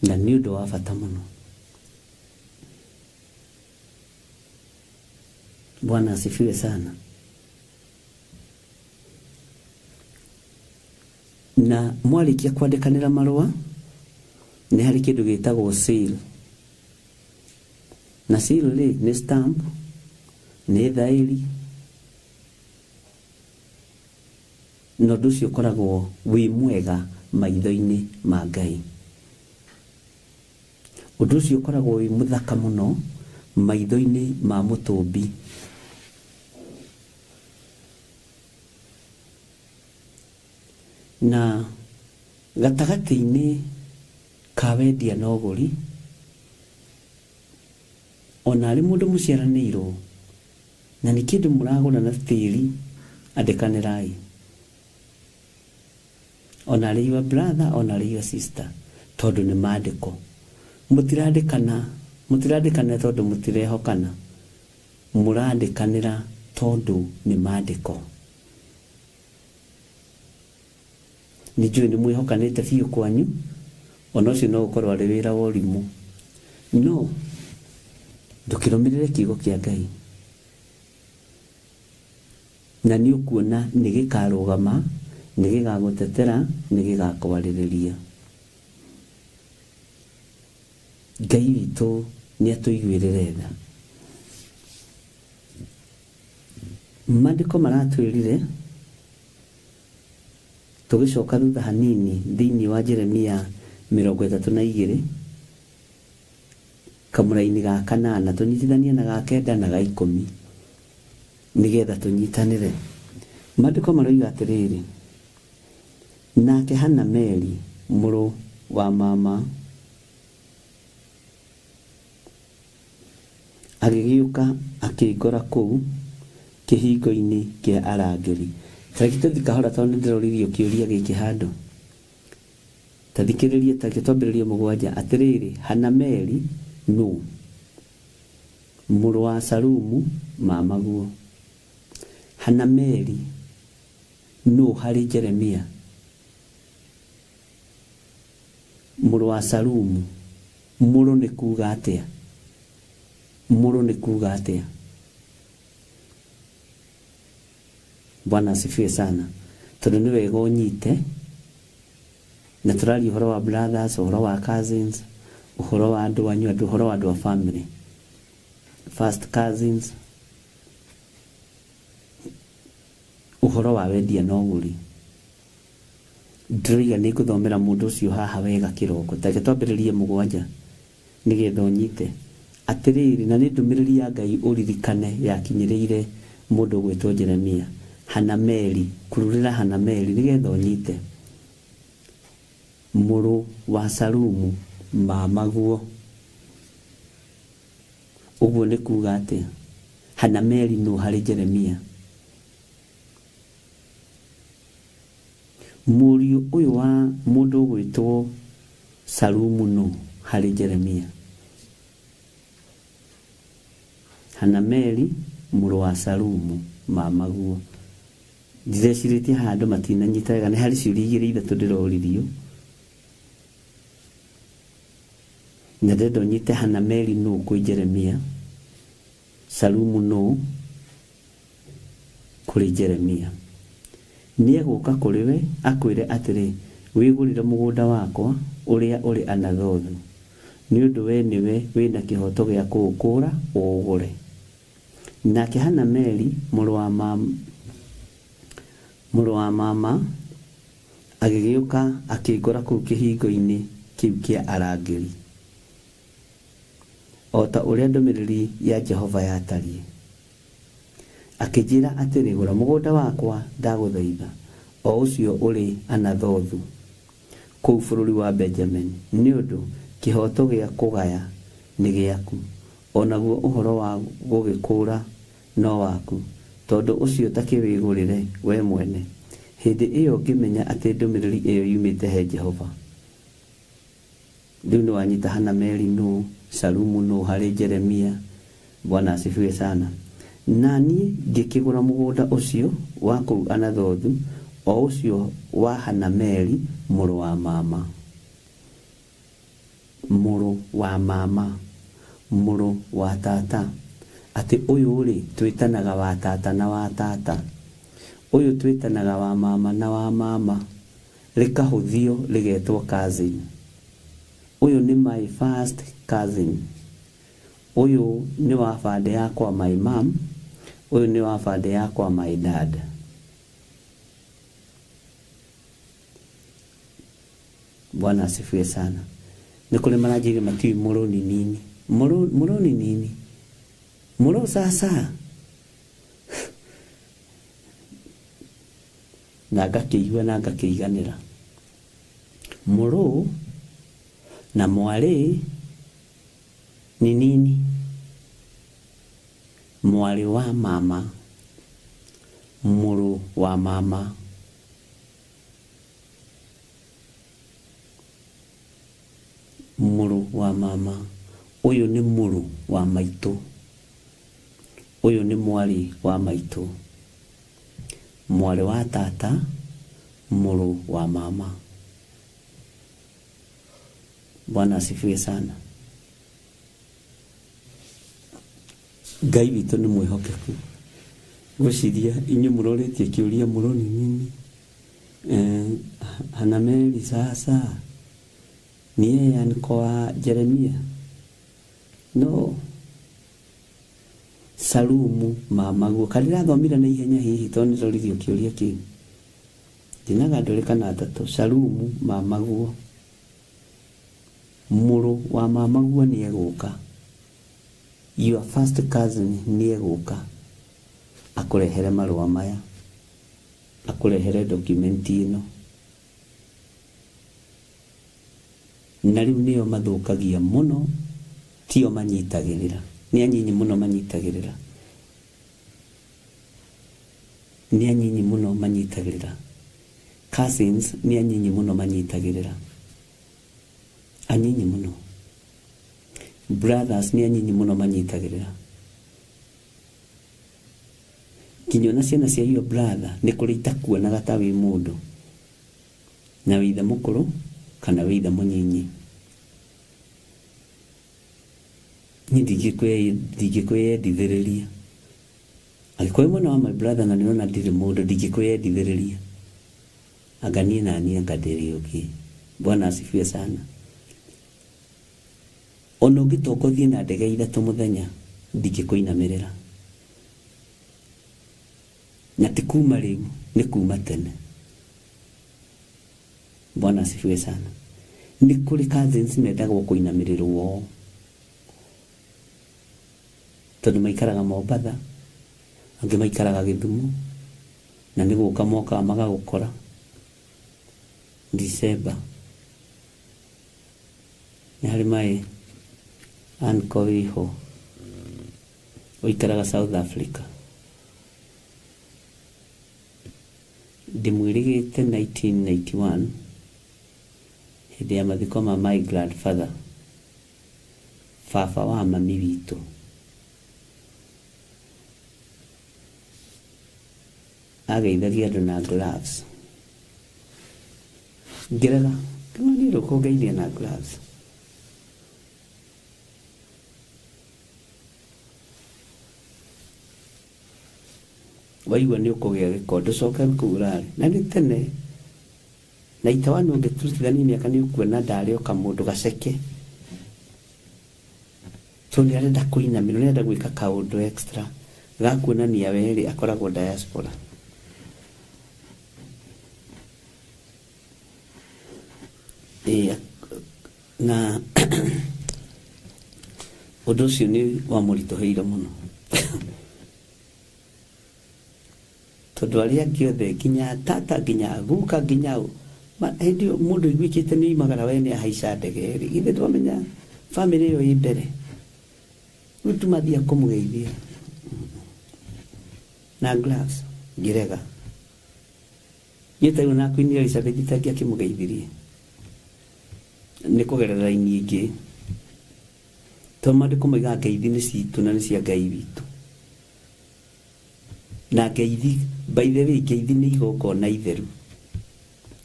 na nĩ ũndũ wa bata mũno. Bwana asifiwe sana. Na mwarĩkia kwandĩkanĩra marũa, nĩ harĩ kĩndũ gĩtagwo seal. Na seal rĩ, nĩ stamp, nĩ thaĩri, na ũndũ ũcio ũkoragwo wĩ mwega maitho-inĩ ma Ngai. Ũndũ ũcio ũkoragwo wĩ mũthaka mũno maitho-inĩ ma mũtũmbi. Na gatagatĩ-inĩ ka wendia na ũgũri, ona arĩ mũndũ mũciaranĩirwo, na nĩ kĩndũ mũragũra na tĩri, andĩkanĩrai. Ona arĩ your brother, ona arĩ your sister, tondũ nĩ mandĩko. Mũtirandĩkana, mũtirandĩkanĩra tondũ mũtirehokana. Mũrandĩkanĩra tondũ nĩ mandĩko. Nĩ njũĩ nĩ mwĩhokanĩte biũ kwanyu, ona ũcio no ũkorwo arĩ wĩra wa ũrimũ. No ndũkĩrũmĩrĩre kiugo kĩa Ngai, na nĩ ũkuona nĩ gĩkarũgama, nĩ gĩgagũtetera, nĩ gĩgakwarĩrĩria. Ngai witũ nĩ atũiguĩrĩre tha. Maandĩko maratwĩrire tũgĩcoka thutha hanini thĩinĩ wa Jeremia 32 kamũraini ga kanana tũnyitithanie na ga kenda na ga ikũmi nĩgetha tũnyitanĩre. Maandĩko maroiga atĩrĩrĩ, nake Hanameli mũrũ wa mama agĩgĩũka akĩngora kũu kĩhingo-inĩ kĩa arangĩri. Ta reke tũthiĩ kahora tondũ nĩ ndĩroririo kĩũria gĩkĩ handũ. Ta thikĩrĩria, ta reke twambĩrĩrie mũgwanja. Atĩrĩrĩ, Hanameli nũ? Mũrũ wa Salumu mamaguo. Hanameli nũ harĩ Jeremia? Mũrũ wa Salumu. Mũrũ nĩ kuuga atĩa? Mũrũ nĩ kuuga atĩa? Bwana asifiwe sana. Tondũ nĩ wega ũnyite, na tũraria ũhoro wa brothers, ũhoro wa cousins, ũhoro wa andũ anyu, andũ, ũhoro wa andũ a family, first cousins, ũhoro wa wendia na ũgũri. Ndĩroiga nĩ ngũthomera mũndũ ũcio haha wega kĩroko. Ta reke twambĩrĩrie mũgwanja nĩgetha ũnyite. Atĩrĩrĩ, na nĩ ndũmĩrĩri ya Ngai ũririkane yakinyĩrĩire mũndũ ũgwĩtwo Jeremia. Hanameli, kururĩra Hanameli nĩgetha ũnyite. Mũrũ wa Salumu mamaguo. Ũguo nĩ kuuga atĩa? Hanameli nũ harĩ Jeremia? Mũriũ ũyũ wa mũndũ ũgwĩtwo Salumu nũ harĩ Jeremia? Hanameli mũrũ wa Salumu mamaguo. Ndirecirĩtie haha andũ matinanyita wega, nĩ harĩ ciũria igĩrĩ ithatũ ndĩroririo. Na ndĩrenda ũnyite Hanameli nũ kwĩ Jeremia. Shalumu nũũ kũrĩ Jeremia. Nĩegũũka kũrĩ we akwĩre atĩrĩ, 'Wĩgũrĩre mũgũnda wakwa ũrĩa ũrĩ Anathothu, nĩ ũndũ wee nĩwe wĩ na kĩhooto gĩa kũũkũũra ũũgũre. Nake Hanameli mũrũ wa mũrũ wa mama agĩgĩũka akĩngora kũu kĩhingo-inĩ kĩu kĩa arangĩri, o ta ũrĩa ndũmĩrĩri ya Jehova yatariĩ. Akĩnjĩra atĩrĩ, Gũra mũgũnda wakwa, ndagũthaitha, o ũcio ũrĩ Anathothu, kũu bũrũri wa Benjamini, nĩ ũndũ kĩhooto gĩa kũgaya nĩ gĩaku, o naguo ũhoro wa gũgĩkũũra no waku, tondũ ũcio ta kĩwĩgũrĩre wee mwene. Hĩndĩ ĩo ngĩmenya atĩ ndũmĩrĩri ĩo yumĩte he Jehova. Rĩu nĩwanyita Hanameli nũ, Shalumu nũ harĩ Jeremia. Bwana asifiwe sana. Na niĩ ngĩkĩgũra mũgũnda ũcio wa kũu Anathothu, o ũcio wa Hanameli mũrũ wa mama. Mũrũ wa mama, mũrũ wa tata. Atĩ ũyũ-rĩ, twĩtanaga wa tata na wa tata. Ũyũ twĩtanaga wa mama na wa mama. Rĩkahũthio rĩgetwo cousin. Ũyũ nĩ my first cousin. Ũyũ nĩ wa bande ya kwa my mum, ũyũ nĩ wa bande ya kwa my dad. Bwana asifiwe sana. Nĩ kũrĩ maranjĩrire matiũĩ mũrũ ni nini. Mũrũ, mũrũ ni nini? Mũrũ sasa. Na ngakĩigua na ngakĩiganĩra. Mũrũ na mwarĩ ni nini? Mwarĩ wa mama, mũrũ wa mama. Mũrũ wa mama, ũyũ nĩ mũrũ wa maitũ, ũyũ nĩ mwarĩ wa maitũ. Mwarĩ wa tata, mũrũ wa mama. Bwana asifiwe sana. Ngai witũ nĩ mwĩhokeku. Ngwĩciria inyuĩ mũrorĩtie kĩũria mũroni nini. Eh, Hanameli sasa ni yeye anko wa Jeremia? No. Salumu mamaguo. Kana ndĩrathomire na ihenya hihi tondũ nĩndoririo kĩũria kĩu. Ndinaga ndũrĩ kana atatũ. Salumu mamaguo. Mũrũ wa mamaguo nĩegũka. Your first cousin nĩegũka akũrehere marũa maya. Akũrehere document ĩno. Na rĩu nĩo mathũkagia mũno, tio manyitagĩrĩra. Nĩ anyinyi mũno manyitagĩrĩra. Nĩ anyinyi mũno manyitagĩrĩra. Cousins nĩ anyinyi mũno manyitagĩrĩra. Anyinyi mũno. Brothers nĩ anyinyi mũno manyitagĩrĩra. Nginya ona ciana cia your brother nĩ kũrĩ itakuonaga ta wĩ mũndũ. Na wĩ ithe mũkũrũ kana wĩ ithe mũnyinyi. Niĩ ndingĩkwĩyendithĩrĩria. Angĩkorwo wĩ mwana wa my brother na nĩũrona ndirĩ mũndũ ndingĩkwĩyendithĩrĩria. Anga niĩ naniĩ anga ndĩrĩ ũngĩ. Bwana asifiwe sana. Ona ũngĩtongothie na ndege ithatũ mũthenya ndingĩkũinamĩrĩra. Na ti kuma rĩu, nĩ kuma tene. Bwana asifiwe sana. Nĩ kũrĩ cousins mendagwo kũinamĩrĩrwo tondũ maikaraga Mombatha, angĩ maikaraga Gĩthumo, na nĩ gũka mokaga magagũkora December. Nĩ harĩ my uncle wĩho ũikaraga South Africa. Ndĩmwĩrĩgĩte 1991 hĩndĩ ya mathiko ma my grandfather, baba wa mami witũ. Ageithagia andũ na gloves. Ngĩrega, ngĩmwĩra niĩ ndũkũngeithia na gloves. Waigua nĩ ũkũgĩa gĩko ndũcoke kũu ũrarĩ. Na nĩ tene na itawani ũngĩturutithania mĩaka nĩ ũkuona ndarĩ o kamũndũ gaceke. Tondũ nĩ arenda kũinamĩrwo, nĩ arenda gwĩka kaũndũ extra ga kuonania we rĩ akoragwo diaspora. Ĩĩ na ũndũ ũcio nĩ wamũritũhĩire mũno. Tondũ arĩa angĩ othe nginya tata nginya guka nginya ũ hĩndĩ ĩyo mũndũ aiguĩkĩte nĩ oimagara we nĩ ahaica ndege rĩ, githĩ ndwamenya bamĩrĩ ĩyo ĩ mbere? Rĩu tuma thiĩ kũmũgeithia na gloves ngĩrega. Niĩ ta rĩu na Queen Elizabeth itangĩakĩmũgeithirie nĩ kũgerera raini ĩngĩ. Tondũ maandĩko moigaga ngeithi nĩ citũ na nĩ cia Ngai witũ. Na ngeithi, by the way, ngeithi nĩ igongona itheru,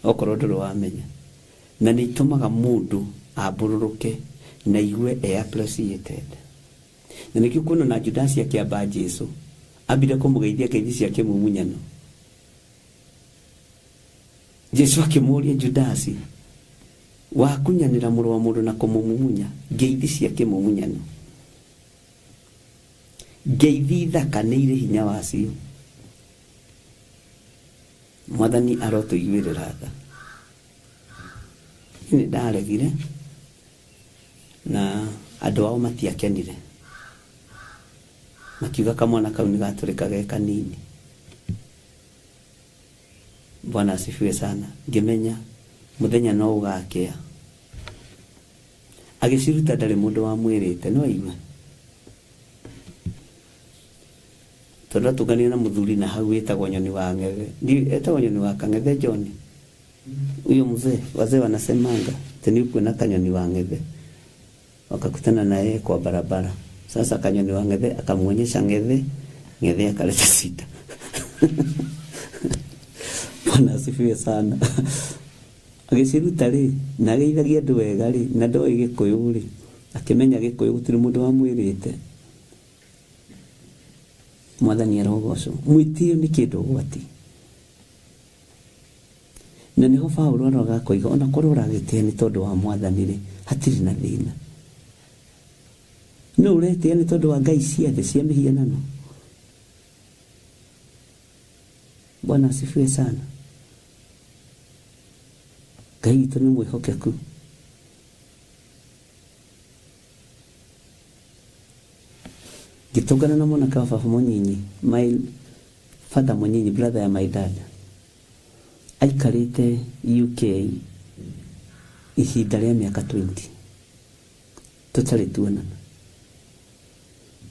okorwo ndũrĩ wamenya. Na nĩ itũmaga mũndũ ambũrũrũke na aigue e appreciated. Na nĩkĩo ũkuona ona Judasi akĩamba Jesu, ambire kũmũgeithia ngeithi cia kĩmumunyano. Jesu akĩmũria, Judasi, wakunyanĩra mũrũ wa mũndũ na kũmũmumunya? Ngeithi cia kĩmumunyano. Ngeithi thaka nĩ irĩ hinya wacio. Mwathani arotũiguĩrĩra tha. Niĩ nĩ ndaregire na andũ ao matiakenire. Makiuga kamwana kau nĩ gatũrĩka ge kanini. Bwana asifiwe sana. Ngĩmenya mũthenya no ũgakĩa. Agĩciruta ndarĩ mũndũ wamwĩrĩte, nĩ waigua? Tondũ atũnganire na mũthuri na hau wĩtagwo Nyoni wa Ng'ethe. Ndiũĩ etagwo Nyoni wa Kang'ethe John? Huyo mzee, wazee wanasemanga ati nĩ ũkuona Kanyoni wa Ng'ethe. Wakakutana na yeye kwa barabara. Sasa Kanyoni wa Ng'ethe akamuonyesha Ng'ethe, Ng'ethe akaleta sita. Bwana asifiwe sana. Agĩciruta-rĩ, na ageithagia andũ wega-rĩ, na ndoĩ Gĩkũyũ-rĩ, akĩmenya Gĩkũyũ gũtirĩ mũndũ wamwĩrĩte. Mwathani arogocwo. Mwĩtĩo nĩ kĩndũ ũgwati. Na nĩho Paulo aroga akoiga ona korwo ũragĩtĩa nĩ tondũ wa Mwathani-rĩ, hatirĩ na thĩna. Nũ ũretĩa nĩ tondũ wa ngai cia thĩ cia mĩhianano? Bwana asifiwe sana. Ngai witũ nĩ mwĩhokeku. Ngĩtũngana na mwanake wa baba mũnyinyi, my father mũnyinyi, brother ya my dad, aikarĩte UK ihinda rĩa mĩaka 20 tũtarĩ tuonana.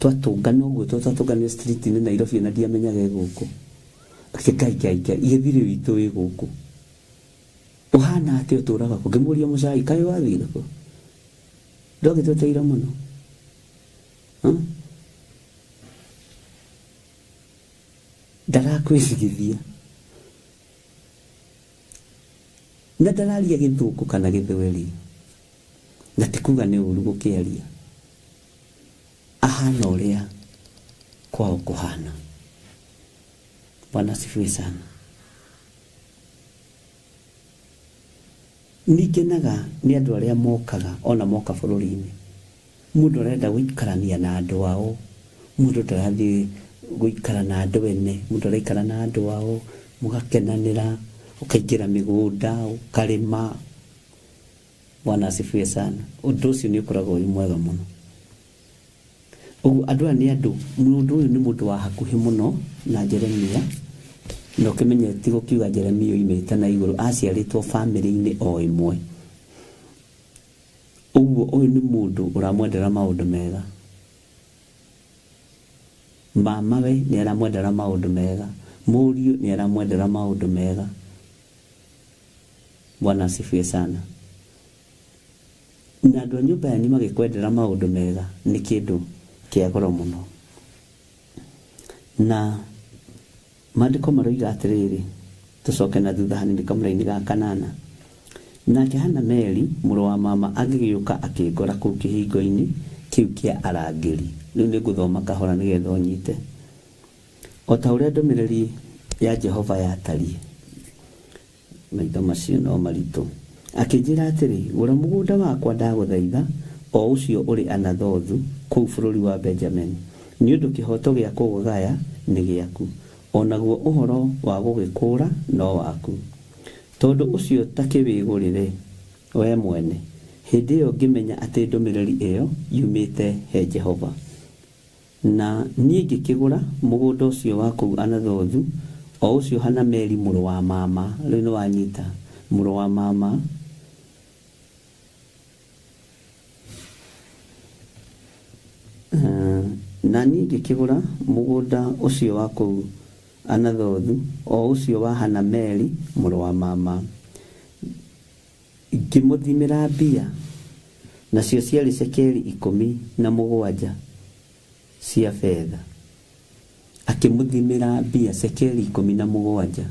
Twatũngana ũguo twatũnganire street-inĩ Nairobi ona ndiamenyaga e gũkũ. Akĩ Ngai Ngai Ngai gĩthirĩ witũ wĩ gũkũ. Ũhana atĩa ũtũraga kũ? Ngĩmũria mũcai kaĩ wathire kũ? Ndwagĩtwetereire mũno. Huh? Ndarakwĩrigithia. Na ndararia gĩthũngũ kana gĩthweri. Na ti kuga nĩ ũru gũkĩaria. Ahana ũrĩa kwao kũhana. Bwana asifiwe sana. Nĩngenaga nĩ andũ arĩa mokaga ona moka bũrũri-inĩ. Mũndũ arenda gũikarania na andũ ao, mũndũ ndarathiĩ gũikara na andũ ene, mũndũ araikara na andũ ao, mũgakenanĩra, ũkaingĩra mĩgũnda, ũkarĩma. Bwana asifiwe sana. Ũndũ ũcio nĩ ũkoragwo wĩ mwega mũno. Ũguo andũ aya nĩ andũ, mũndũ ũyũ nĩ mũndũ wa hakuhĩ mũno na Jeremia, na ũkĩmenye ti gũkiuga Jeremia oimĩte na igũrũ, aciarĩtwo bamĩrĩ-inĩ o ĩmwe. Ũguo ũyũ nĩ mũndũ ũramwendera maũndũ mega. Mamawe nĩ aramwendera maũndũ mega, mũriũ nĩ aramwendera maũndũ mega. Bwana asifiwe sana. Na andũ a nyũmba yanyu magĩkwendera maũndũ mega nĩ kĩndũ kĩa goro mũno. Na maandĩko maroiga atĩrĩrĩ, tũcoke na thutha hanini kamũraini ga kanana, Nake Hanameli mũrũ wa mama agĩgĩũka akĩngora kũu kĩhingo-inĩ kĩu kĩa arangĩri. Rĩu nĩ ngũthoma kahora nĩgetha ũnyite. O ta ũrĩa ndũmĩrĩri ya Jehova yatariĩ. Maitho macio no maritũ. Akĩnjĩra atĩrĩ, Gũra mũgũnda wakwa, ndagũthaitha, o ũcio ũrĩ Anathothu, kũu bũrũri wa Benjamini, nĩ ũndũ kĩhooto gĩa kũũgaya nĩ gĩaku, o naguo ũhoro wa gũgĩkũũra no waku. Tondũ ũcio ta kĩwĩgũrĩre wee mwene. Hĩndĩ ĩyo ngĩmenya atĩ ndũmĩrĩri ĩyo yumĩte he Jehova. Na niĩ ngĩkĩgũra mũgũnda ũcio wa kũu Anathothu, o ũcio Hanameli mũrũ wa mama, rĩu nĩwanyita, mũrũ wa mama, Na niĩ ngĩkĩgũra mũgũnda ũcio wa kũu Anathothu, o ũcio wa Hanameli mũrũ wa mama, ngĩmũthimĩra mbia, nacio ciarĩ cekeri 17 cia betha. Akĩmũthimĩra mbia cekeri 17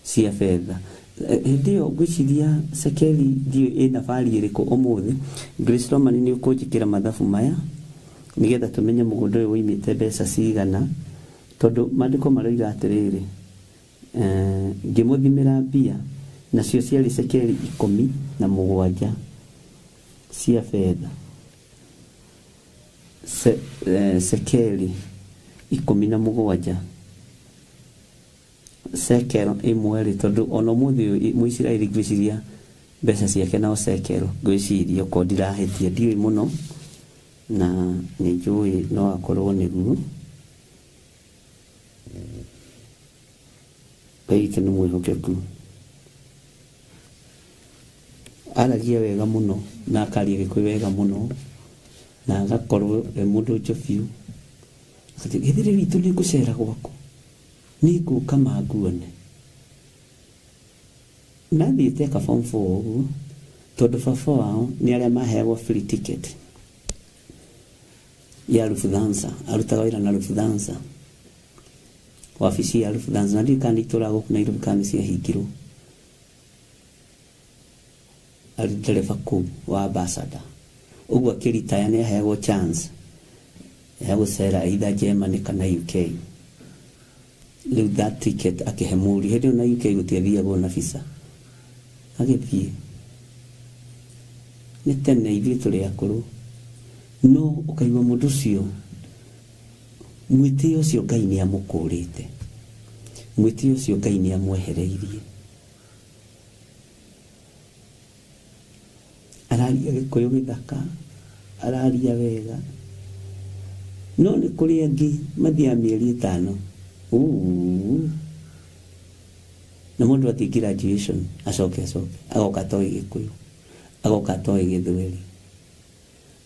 cia betha. Hĩndĩ ĩyo ngwĩciria cekeri ndiũĩ ĩna value ĩrĩkũ ũmũthĩ. Grace Roman nĩ ũkũnjĩkĩra mathabu maya nĩgetha tũmenye mũgũnda ũyũ woimĩte mbeca cigana, tondũ maandĩko maroiga atĩrĩrĩ, Ngĩmũthimĩra mbia, nacio ciarĩ cekeri 17 cia betha, cekeri 17. Shekel ĩmwe-rĩ, tondũ o na ũmũthĩ ũyũ Mũisiraeli ngwĩciria mbeca ciake no shekel, ngwĩciria okorwo ndirahĩtia, ndiũĩ mũno, na nĩ njũĩ no akorwo nĩguo. Ngai witũ nĩ mwĩhokeku. Aragia wega mũno na akaria Gĩkũyũ wega mũno, na agakorwo e mũndũ njobiũ. Githĩ rĩu witũ nĩ ngũcera gwaku? Nĩngũka ma nguone. Nathiĩte aka form four ũguo, tondũ baba wao nĩ arĩa maheagwo free ticket ya Lufthansa, arutaga wĩra na Lufthansa, wabici ya Lufthansa, na ndiũĩ kana nĩ itũraga gũkũ Nairobi kana nĩ ciahingirwo. Arĩ ndereba kũu wa Ambassador. Ũguo akĩritaya nĩ aheagwo chance ya gũcera either Germany kana UK. Rĩu that ticket akĩhe mũriũ. Hĩndĩ ĩyo na UK gũtiathiagwo na visa. Agĩthiĩ. Nĩ tene ithuĩ tũrĩ akũrũ. No ũkaigua mũndũ ũcio mwĩtĩo ũcio Ngai nĩ amũkũrĩte. Mwĩtĩo ũcio Ngai nĩ amwehereirie. Araria Gĩkũyũ gĩthaka, araria wega. No nĩ kũrĩ angĩ mathiaga mĩeri ĩtano, uuu, na mũndũ athiĩ graduation acoke acoke, agoka atoĩ Gĩkũyũ, agoka atoĩ Gĩthweri,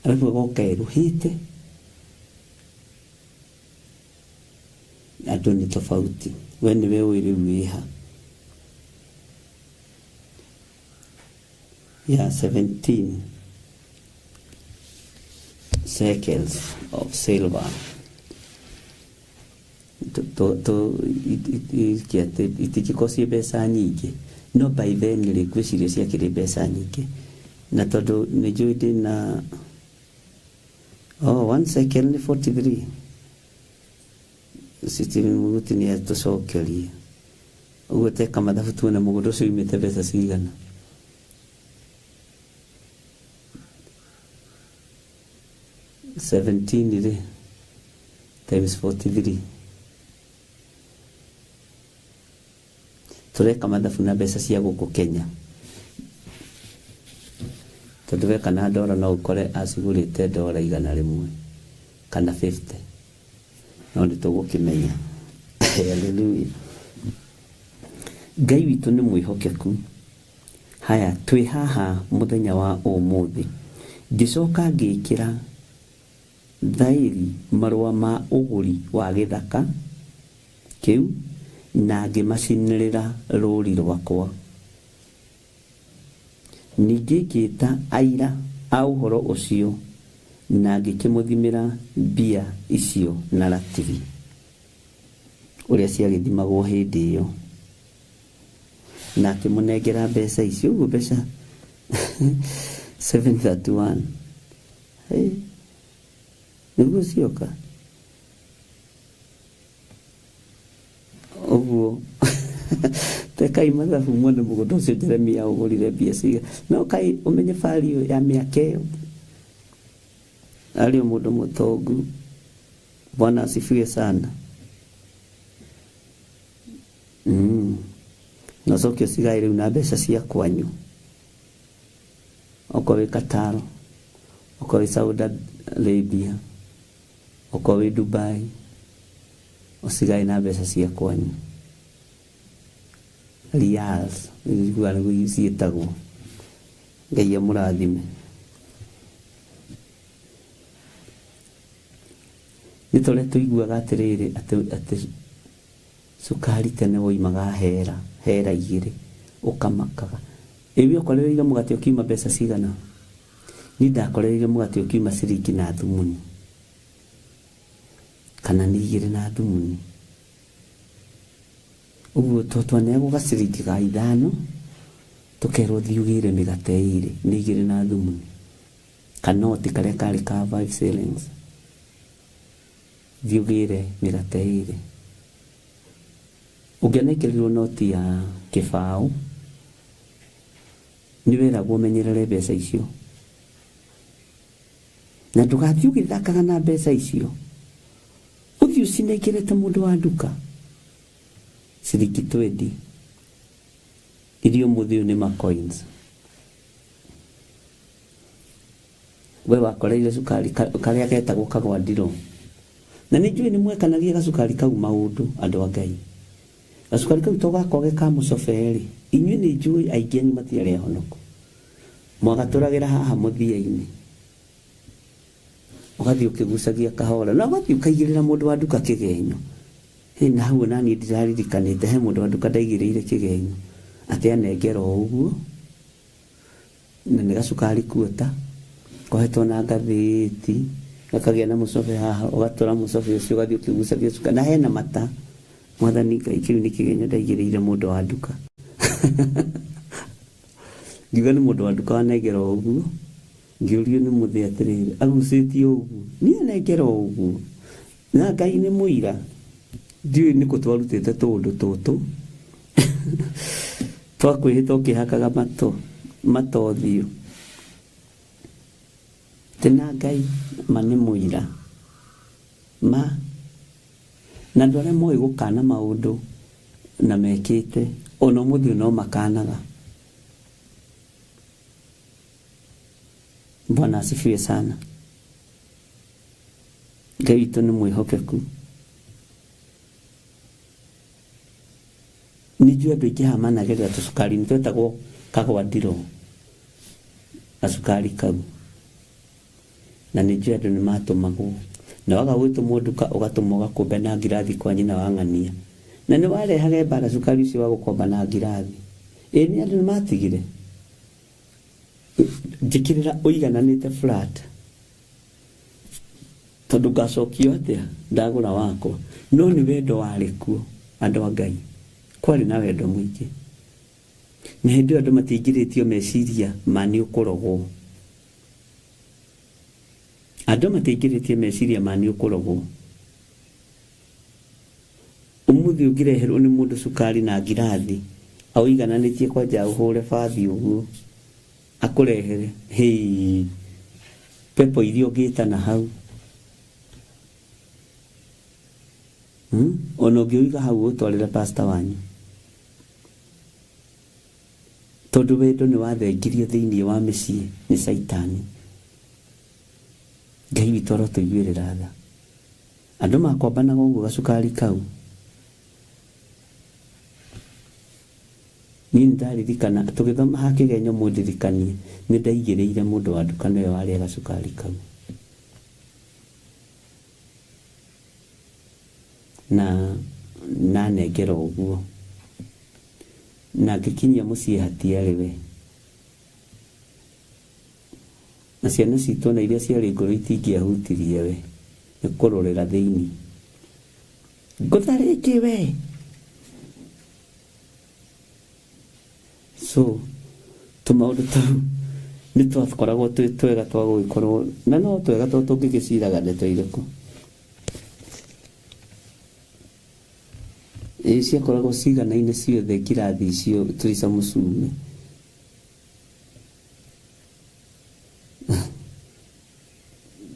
arabu agoka erũhĩte. Andũ nĩ tofauti, we nĩwe ũĩ rĩu wĩha. Ya 17 shekels of silver itingĩkorwo ciĩ mbeca nyingĩ no by then rĩ ngwĩciria ciakĩrĩ mbeca nyingĩ na tondũ nĩ njũĩ ndĩna oh, one shekel nĩ 43 Stephen Muruti nĩ atũcokeria Ũguo teka mathabu tuone mũgũnda ũcio umĩte mbeca cigana. 17 rĩ times 43 tũreka mathabu na mbeca cia gũkũ Kenya tondũ weka na ndora no ũkore acigũrĩte ndora 100 kana 50 no nĩ tũgũkĩmenya. Haleluya. Ngai witũ nĩ mwĩhokeku. Haya, twĩ haha mũthenya wa ũmũthĩ. Ngĩcoka ngĩkĩra thaĩri marũa ma ũgũri wa gĩthaka kĩu na ngĩmacinĩrĩra rũũri rwakwa. Ningĩ ngĩĩta aira a ũhoro ũcio na ngĩkĩmũthimĩra mbia icio na ratiri, ũrĩa ciagĩthimagwo hĩndĩ ĩyo, na akĩmũnengera mbeca icio, ũguo mbeca 731. Hey, nĩguo cioka? Ũguo tekai mathabu muone mũgũnda ũcio Jeremia ũgũrire mbia cigana. No kaĩ ũmenye value ya mĩaka ĩyo. Arĩ o mũndũ mũtongu. Bwana asifiwe sana. Na ũcoke ũcigae rĩu na mbeca cia kwanyu. Okorwo wĩ Qatar, okorwo wĩ Saudi Arabia, okorwo wĩ Dubai, ũcigae na mbeca cia kwanyu. Riyals, nĩguo nĩguo ciĩtagwo. Ngai amũrathime. Nĩ ta ũrĩa tũiguaga atĩrĩrĩ atĩ atĩ cukari tene woimaga hera, hera igĩrĩ, ũkamakaga. Ĩ we ũkorereire mũgate ũkiuma mbeca cigana? Niĩ ndakorereire mũgate ũkiuma ciringi na thumuni. Kana nĩ igĩrĩ na thumuni. Ũguo to twaneagwo gaciringi ga ithano, tũkerwo thiĩ ũgĩre mĩgate ĩrĩ, nĩ igĩrĩ na thumuni. Kanoti karĩa karĩ ka 5 shillings. Thiĩ ũgĩre mĩgate ĩrĩ. Ũngĩanengerirwo noti ya kĩbaũ, nĩ weragwo ũmenyerere mbeca icio. Na ndũgathiĩ ũgĩthakaga na mbeca icio. Ũthiĩ ũcinengerete mũndũ wa nduka. Ciringi 20. Iria ũmũthĩ ũyũ nĩ ma coins. We wakoreire cukari karĩa getagwo kagwandiro. Na nĩ njũĩ nĩ mwekanagia gacukari kau maũndũ andũ a Ngai. Gacukari kau to gakorwo ge ka mũcobe rĩ, inyuĩ nĩ njũĩ aingĩ anyu matiarĩ ahonoku. Mwagatũragĩra haha mũthia-inĩ. Ũgathiĩ ũkĩgucagia kahora. Na ũgathiĩ ũkaigĩrĩra mũndũ wa nduka kĩgenyo. Hĩ, na hau ona niĩ ndiraririkanĩte he mũndũ wa nduka ndaigĩrĩire kĩgenyo. Atĩ anengera o ũguo. Na nĩ gacukari kuota. Kohetwo na ngathĩti. Gakagĩa na mũcobe haha. Ũgatũra mũcobe ũcio ũgathiĩ ũkĩgucagia cukari. Na hena mata. Mwathani Ngai kĩu nĩ kĩgenyo ndaigĩrĩire mũndũ wa nduka. Ngiuga nĩ mũndũ wa nduka wanengera o ũguo. Ngĩũrio nĩ mũthĩ atĩrĩrĩ, agucĩtie ũguo. Niĩ anengera o ũguo. Na Ngai nĩ mũira. Ndiũĩ nĩkũ twarutĩte tũũndũ tũtũ. Twakwĩhĩta ũkĩhakaga matũ, matothiũ. Atĩ na Ngai ma nĩ mũira. Ma. Na andũ arĩa moĩ gũkana maũndũ na mekĩte, ona ũmũthĩ ũyũ no makanaga. Bwana asifiwe sana. Ngai witũ nĩ mwĩhokeku. Nĩ njũĩ andũ aingĩ haha managerera tũcukari nĩ twetagwo kagwandiro. Gacukari kau. Na nĩ njũĩ andũ nĩ matũmagwo. Na waga gwĩtũmwo nduka ũgatũmwo ũgakombe na ngirathi kwa nyina wa ng'ania. Na nĩ warehage mbara cukari ũcio wa gũkomba na ngirathi. Ĩ nĩ andũ nĩ matigire. Njĩkĩrĩra ũigananĩte flat. Tondũ ngacokio atĩa ndagũra wakwa. No nĩ wendo warĩ kuo andũ a Ngai. Kwarĩ na wendo mũingĩ. Na hĩndĩ ĩyo andũ matiaingĩrĩtio meciria ma nĩ ũkũrogwo. Andũ matiaingĩrĩtie meciria ma nĩ ũkũrogwo. Ũmũthĩ ũngĩreherwo nĩ mũndũ cukari na ngirathi, aũigananĩtie kwanja ũhũre bathi ũguo, akũrehere, hĩĩ, pepo iria ũngĩta na hau. Ona ũngĩũiga hau ũtwarĩre pastor wanyu. Tondũ wendo nĩ wathengirio thĩinĩ wa mĩciĩ nĩ caitani. Ngai witũ arotũiguĩrĩra tha. Andũ makombanaga ũguo gacukari kau. Niĩ nĩ ndaririkana tũgĩthoma ha kĩgenyo mũndirikanie nĩ ndaigĩrĩire mũndũ wa nduka nĩwe warĩa gacukari kau. Na nanengera ũguo. Na ngĩkinyia mũciĩ hatiarĩ we. Na ciana citũ ona iria ciarĩ ngũrũ itingĩahutirie we. Nĩ kũrorera thĩinĩ. Ngũtha rĩngĩ we. So, tũmaũndũ tũu nĩ twakoragwo twĩ twega twa gũgĩkorwo na no twega to tũngĩgĩciraga ndeto irĩkũ. Ĩĩ. Ĩĩ ciakoragwo ciganaine ciothe ngirathi icio Teresa Mũcume.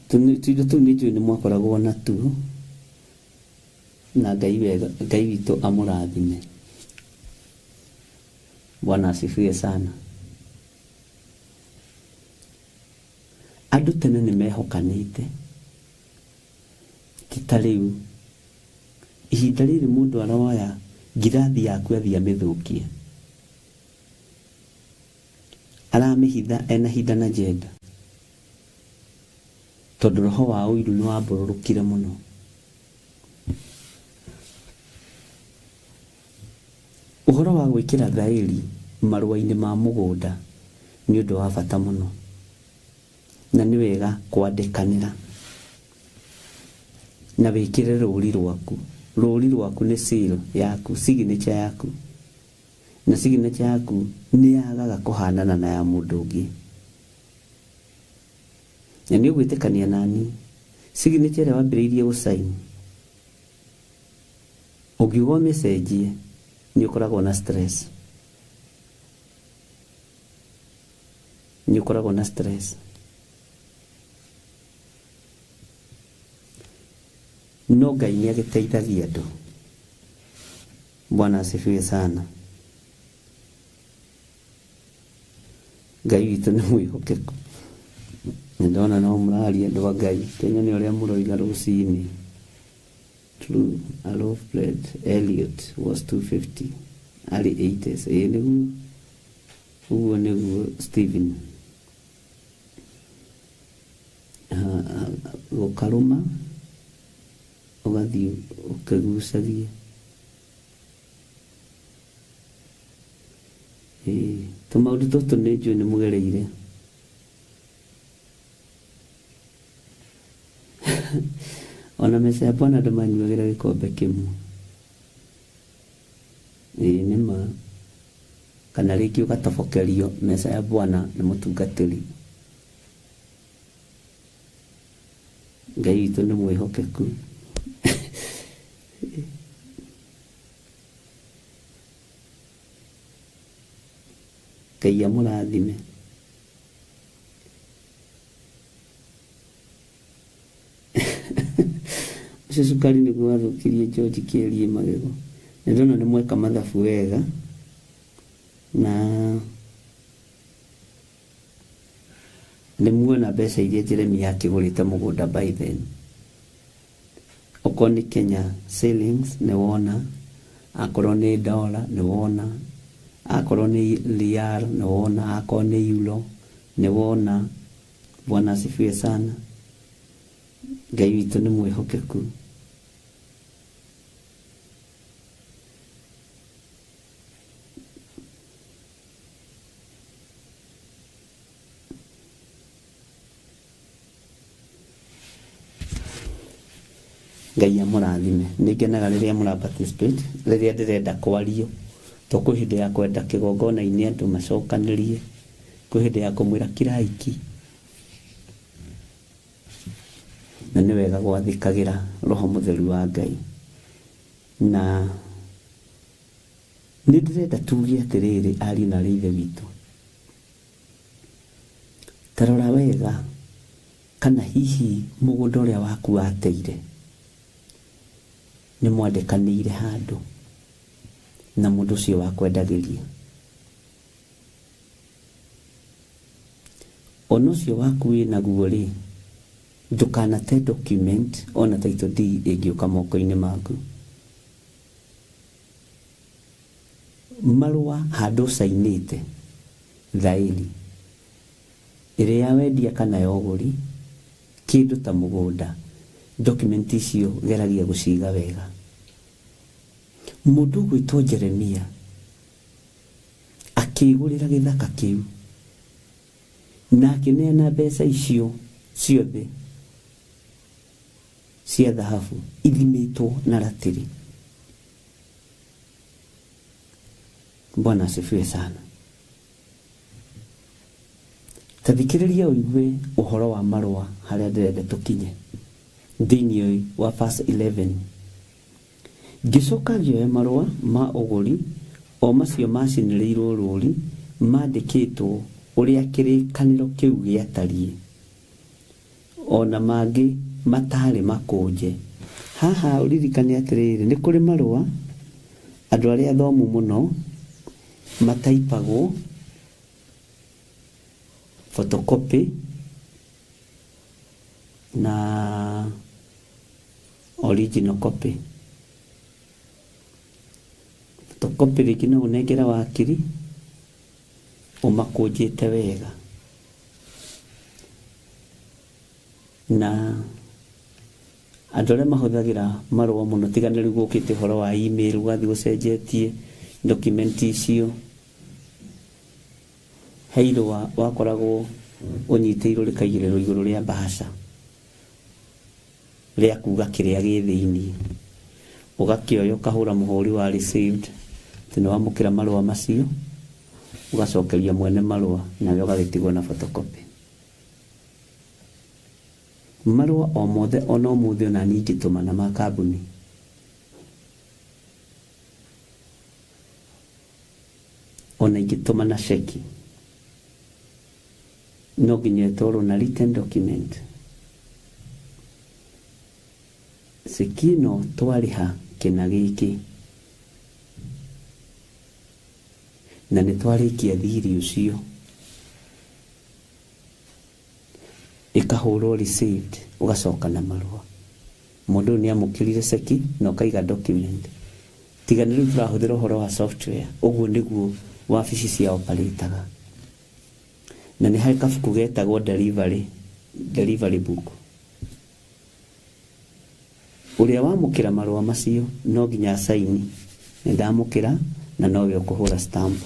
Tũindo tũu nĩ njũĩ nĩ mwakoragwo natuo na Ngai wega, Ngai witũ amũrathime. Bwana asifiwe sana. Andũ tene nĩ mehokanĩte ti ta rĩu. Ihinda rĩrĩ mũndũ aroya ngirathi yaku athiĩ amĩthũkie. Aramĩhitha ena hidden agenda. Tondũ roho wa ũiru nĩ wambũrũrũkire mũno. Ũhoro wa gwĩkĩra thaĩri marũa-inĩ ma mũgũnda nĩ ũndũ wa bata mũno. Na nĩ wega kwandĩkanĩra. Na wĩkĩre rũri rwaku. Rũri rwaku nĩ seal yaku, signature yaku. Na signature yaku nĩ yagaga kũhanana na ya mũndũ ũngĩ. Na nĩ ũgwĩtĩkania nani, signature ĩrĩa wambĩrĩirie gũ sign, ũngiuga ũmĩcenjie, nĩ ũkoragwo na stress. Nĩ ũkoragwo na stress. No Ngai nĩ agĩteithagia andũ. Bwana asifiwe sana. Ngai witũ nĩ mwĩhokeku. Nĩ ndona no mũraria andũ a Ngai. Kĩnyone ũrĩa mũroiga rũcinĩ. True, a loaf bread Elliot was 250 early 80s. Ĩĩ nĩguo. Ũguo nĩguo Stephen. Gũkarũma ũgathiĩ ũkĩgucagia. Ĩĩ, tũmaũndũ tũtũ nĩ njũĩ nĩ mũgereire. Ona meza ya Bwana andũ manyuagĩra gĩkombe kĩmwe. Ĩĩ nĩ ma. Kana rĩngĩ ũgatobokerio meza ya Bwana nĩ mũtungatĩri. Ngai witũ nĩ mwĩhokeku. Ngai amũrathime. Ũcio cukari nĩguo wathũkirie George Kĩeriĩ magego. Nĩ ndona nĩ mweka mathabu wega na nĩ muona mbeca iria Jeremia akĩgũrĩte mũgũnda by then. Okorwo nĩ Kenya shillings nĩ wona, akorwo nĩ dollar nĩ wona, akorwo nĩ riyal nĩ wona, akorwo nĩ euro nĩ wona. Bwana asifiwe sana. Ngai witũ nĩ mwĩhokeku. Ngai amũrathime. Nĩ ngenaga rĩrĩa mũra participate, rĩrĩa ndĩrenda kwario. To kwĩ hĩndĩ ya kwenda kĩgongona-inĩ andũ macokanĩrie, kwĩ hĩndĩ ya kũmwĩra kirai ki. Na nĩ wega gwathĩkagĩra Roho Mũtheru wa Ngai. Na nĩ ndĩrenda tuge atĩrĩrĩ ariũ na aarĩ a Ithe witũ, Ta rora wega kana hihi mũgũnda ũrĩa waku wateire nĩ mwandĩkanĩire handũ na mũndũ ũcio wakwendagĩria. Ona ũcio waku wĩ naguo rĩ, ndũkanate document ona title deed ĩngĩũka moko-inĩ maku. Marũa handũ ũcainĩte thaĩri, ĩrĩ ya wendia kana ya ũgũri, kĩndũ ta mũgũnda, document icio geragia gũciga wega. Mũndũ ũgwĩtwo Jeremia akĩĩgũrĩra gĩthaka kĩu na akĩneana mbeca icio ciothe cia thahabu ithimĩtwo na ratiri. Bwana asifiwe sana. Ta thikĩrĩria ũigue ũhoro wa marũa harĩa ndĩrenda tũkinye thĩinĩ wa verse 11. Ngĩcoka ngĩoya marũa ma ũgũri, o macio maacinĩrĩirũo rũũri maandĩkĩtwo ũrĩa kĩrĩkanĩro kĩu gĩatariĩ, o na mangĩ mataarĩ makũnje. Haha ũririkane atĩrĩrĩ, nĩ kũrĩ marũa andũ arĩa athomu mũno mataipagwo photocopy na original copy. Photocopy rĩngĩ no ũnengere wakiri ũmakũnjĩte wega na andũ arĩa mahũthagĩra marũa mũno tiga nĩ rĩu gũkĩte ũhoro wa email ũgathiĩ ũcenjetie document icio he irũa wakoragwo ũnyitĩirwo rĩkaigĩrĩrwo igũrũ rĩa mbahaca rĩa kuga kĩrĩa gĩ thĩinĩ ũgakĩoya ũkahũra mũhũri wa received atĩ nĩ wamũkĩra marũa macio ũgacokeria mwene marũa nawe ũgagĩtigwo na photocopy. Marũa o mothe ona ũmũthĩ ona niĩ ingĩtũmana ma kambuni ona ingĩtũmana ceki no nginya ĩtwarwo na written document. Ceki ĩno twarĩha kĩna gĩkĩ na nĩ twarĩkia thirĩ ũcio ĩkahũrwo received ũgacoka na marũa. Mũndũ ũyũ nĩ amũkĩrire ceki na ũkaiga document. Tiga nĩ rĩu tũrahũthĩra ũhoro wa software, ũguo nĩguo wabici cia operate-aga. Na nĩ harĩ kabuku getagwo delivery, delivery book. Ũrĩa wamũkĩra marũa macio no nginya acaini nĩ ndamũkĩra na nowe ũkũhũra stamp.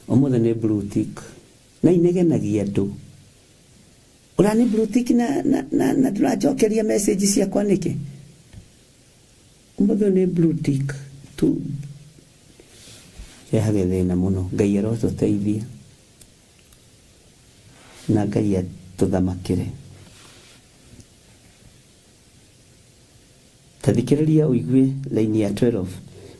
Ũmũthĩ nĩ blue tick na inegenagia andũ. Ũrani blue tick na, na, na, na ndũranjokeria message ciakwa nĩkĩ? Ũmũthĩ nĩ blue tick tu rehage thĩna mũno. Ngai arotũteithia na Ngai atũthamakĩre. Ta thikĩrĩria ũigue raini ya 12.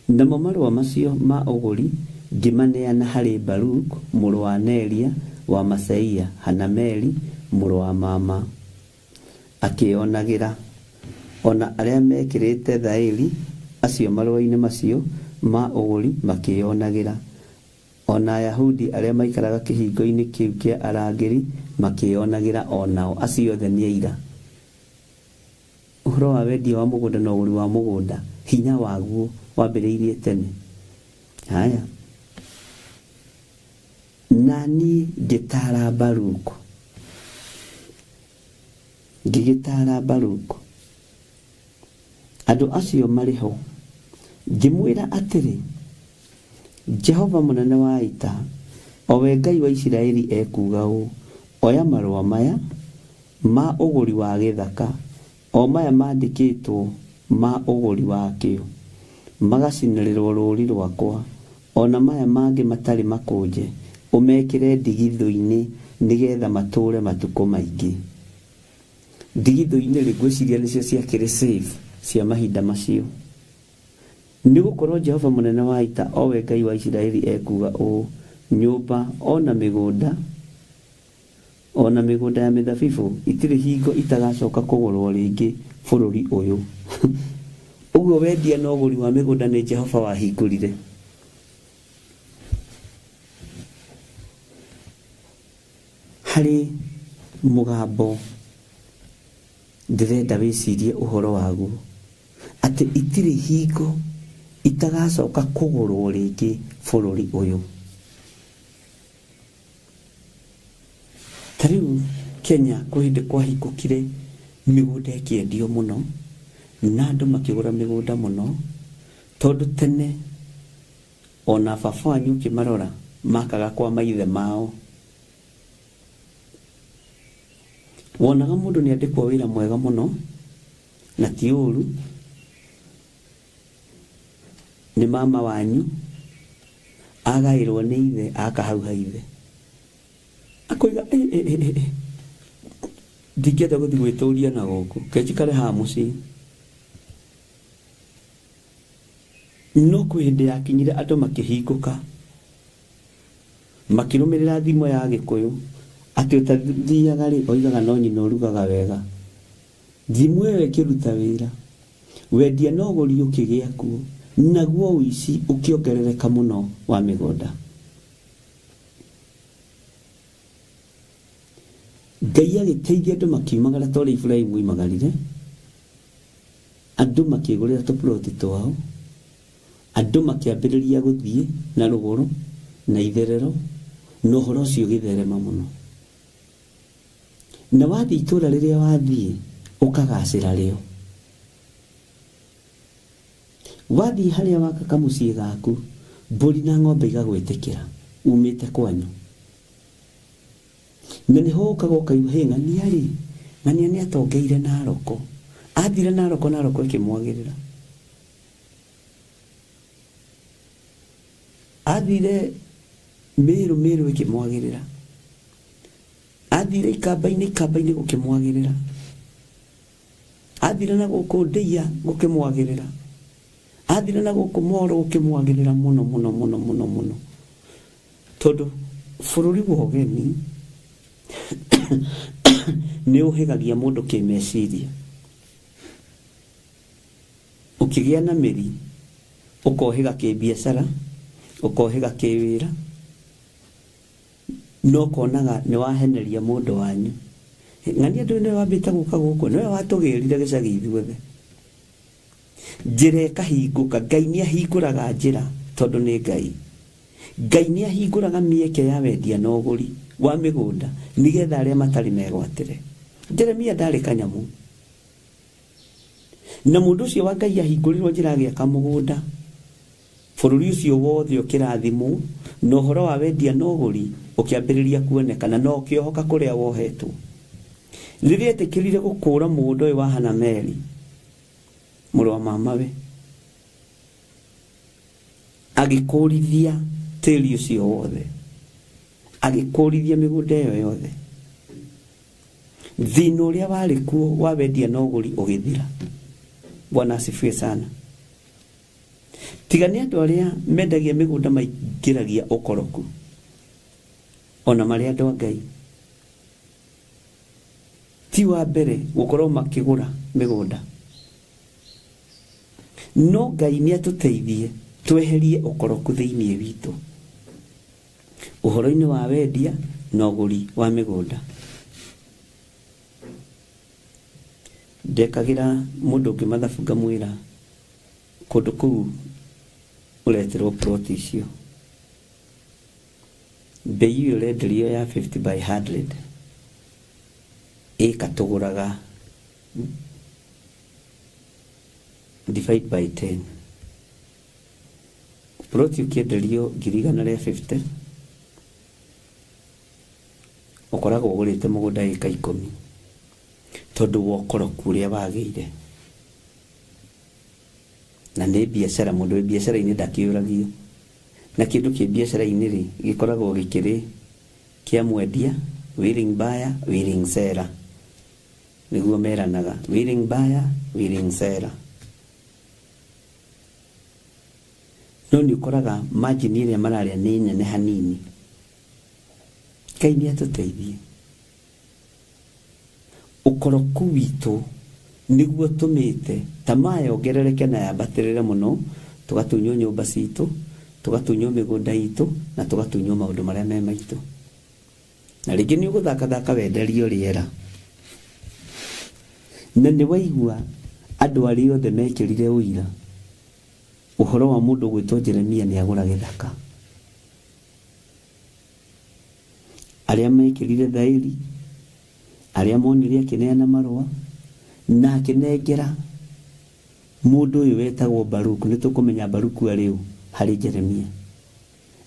Namo marũa macio ma ũgũri ngĩmaneana harĩ Baruk mũrũ wa Neria wa Maseia, Hanameli mũrũ wa mama akĩĩonagĩra, o na arĩa meekĩrĩte thaĩri acio marũa-inĩ macio ma ũgũri makĩĩonagĩra, o na Ayahudi arĩa maikaraga kĩhingo-inĩ kĩu kĩa arangĩri makĩĩonagĩra o nao, acio othe nĩ aira. Ũhoro wa wendia wa mũgũnda na ũgũri wa mũgũnda, hinya waguo wambĩrĩirie tene. Haya. Na niĩ ngĩtaara Baruku, ngĩgĩtaara Baruku, andũ acio marĩ ho, ngĩmwĩra atĩrĩ, Jehova mũnene wa ita, o we Ngai wa Isiraeli ekuuga ũũ, Oya marũa maya ma ũgũri wa gĩthaka, o maya maandĩkĩtwo ma ũgũri wakĩo, magacinĩrĩrũo rũũri rũakwa, o na maya mangĩ matarĩ makũnje, ũmekĩre ndigithũ-inĩ nĩ getha matũũre matukũ maingĩ. Ndigithũ-inĩ-rĩ, ngwĩciria nĩcio ciakĩrĩ safe cia mahinda macio. Nĩ gũkorũo Jehova Mũnene wa Ita, o we Ngai wa Isiraeli ekuuga ũũ, Nyũmba o na mĩgũnda, o na mĩgũnda ya mĩthabibũ, itirĩ hingo itagacoka kũgũrũo rĩngĩ bũrũri ũyũ. Ũguo wendia na ũgũri wa mĩgũnda nĩ Jehova wahingũrire. Harĩ mũgambo ndĩrenda wĩcirie ũhoro waguo, atĩ itirĩ hingo itagacoka kũgũrũo rĩngĩ bũrũri ũyũ. Ta rĩu Kenya kwĩ hĩndĩ kwahingũkire mĩgũnda ĩkĩendio mũno, na andũ makĩgũra mĩgũnda mũno, tondũ tene ona baba wanyu ũkĩmarora makaga kwa maithe mao. Wonaga mũndũ nĩ andĩkwo wĩra mwega mũno, na ti ũru, nĩ mama wanyu, agaĩrwo nĩ ithe aka hau ha ithe. Akoiga ĩ ĩ ĩ ĩ ndingĩenda gũthiĩ gwĩtũria na gũkũ, ke njikare haha mũciĩ. No kwĩ hĩndĩ yakinyire andũ makĩhingũka, makĩrũmĩrĩra thimo ya Gĩkũyũ atĩ ũtathiaga rĩ, oigaga no nyina ũrugaga wega. Thimo ĩyo ĩkĩruta wĩra, wendia na ũgũri ũkĩgĩa kuo, naguo ũici ũkĩongerereka mũno wa mĩgũnda. Ngai agĩteithia andũ makiumagara ta ũrĩa Iburahimu oimagarire, andũ makĩgũrĩra tũploti twao, andũ makĩambĩrĩria gũthiĩ na rũgũrũ na itherero, na ũhoro ũcio ũgĩtherema mũno. Na wathiĩ itũra rĩrĩa wathiĩ, ũkagacĩra rĩo. Wathiĩ harĩa waka kamũciĩ gaku, mbũri na ng'ombe igagwĩtĩkĩra umĩte kwanyu. Na nĩho ũkaga ũkaigua, hĩ ng'ania rĩ, ng'ania nĩ atongeire Naroko. Athire Naroko, Naroko ĩkĩmwagĩrĩra. Athire Mĩrũ, Mĩrũ ĩkĩmwagĩrĩra. Athire Ikamba-inĩ, Ikamba-inĩ gũkĩmwagĩrĩra. Athire na gũkũ Ndeiya gũkĩmwagĩrĩra. Athire na gũkũ Moro gũkĩmwagĩrĩra mũno mũno mũno mũno mũno. Tondũ bũrũri wa ũgeni nĩ ũhĩgagia mũndũ kĩmeciria. Ũkĩgĩa na mĩri, ũkohĩga kĩbiacara, ũkohĩga kĩwĩra, na ũkonaga nĩ waheneria mũndũ wanyu. Ng'ania ndũĩ nĩwe wambĩte gũka gũkũ, nĩwe watũgĩrire gĩcagi ithuothe. Njĩra ĩkahingũka. Ngai nĩ ahingũraga njĩra tondũ nĩ Ngai. Ngai nĩ ahingũraga mĩeke ya wendia na ũgũri wa mĩgũnda nĩgetha arĩa matarĩ megwatĩre. Jeremia ndarĩ kanyamũ. Na mũndũ ũcio wa Ngai ahingũrĩrwo njĩra agĩaka mũgũnda, bũrũri ũcio wothe ũkĩrathimwo, na ũhoro wa wendia na ũgũri ũkĩambĩrĩria kuonekana, na ũkĩohoka kũrĩa wohetwo. Rĩrĩa etĩkĩrire gũkũũra mũgũnda ũyũ wa Hanameli, mũrũ wa mamawe, agĩkũũrithia tĩri ũcio wothe, agĩkũũrithia mĩgũnda ĩyo yothe. Thĩna ũrĩa warĩ kuo wa wendia na ũgũri ũgĩthira. Bwana asifiwe sana. Tiga nĩ andũ arĩa mendagia mĩgũnda maingĩragia ũkoroku, ona marĩ andũ a Ngai. Ti wa mbere gũkorwo makĩgũra mĩgũnda. No Ngai nĩ atũteithie tweherie ũkoroku thĩinĩ witũ. Ũhoro-inĩ wa wendia na ũgũri wa mĩgũnda. Ndekagĩra mũndũ ũngĩ mathabu ngamwĩra kũndũ kũu ũretĩrwo plot icio, mbei ĩyo ũrenderio ya 50 by 100 ĩka tũgũraga divide by 10. Plot ũkĩenderio 150,000 ũkoragwo ũgũrĩte mũgũnda ĩka 10 tondũ wa ũkoroku ũrĩa wagĩire. Na nĩ biacara, mũndũ wĩ biacara-inĩ ndakĩũragio. Na kĩndũ kĩ biacara-inĩ rĩ, gĩkoragwo gĩkĩrĩ kĩa mwendia, willing buyer, willing seller. Nĩguo meranaga, willing buyer, willing seller. No nĩ ũkoraga margin ĩrĩa mararĩa nĩ nene hanini. Ngai nĩ atũteithie. Ũkoroku witũ nĩguo ũtũmĩte tamaa yongerereke na yambatĩrĩre mũno, tũgatunywo nyũmba citũ, tũgatunywo mĩgũnda itũ, na tũgatunywo maũndũ marĩa me maitũ. Na rĩngĩ nĩ ũgũthakathaka wenderio rĩera. Na nĩ waigua andũ arĩa othe mekĩrire ũira ũhoro wa mũndũ ũgwĩtwo Jeremia nĩ agũra gĩthaka. Arĩa mekĩrire thaĩri, arĩa monire akĩneana marũa, na akĩnengera mũndũ ũyũ wetagwo Baruku, nĩ tũkũmenya Baruku arĩ ũ harĩ Jeremia.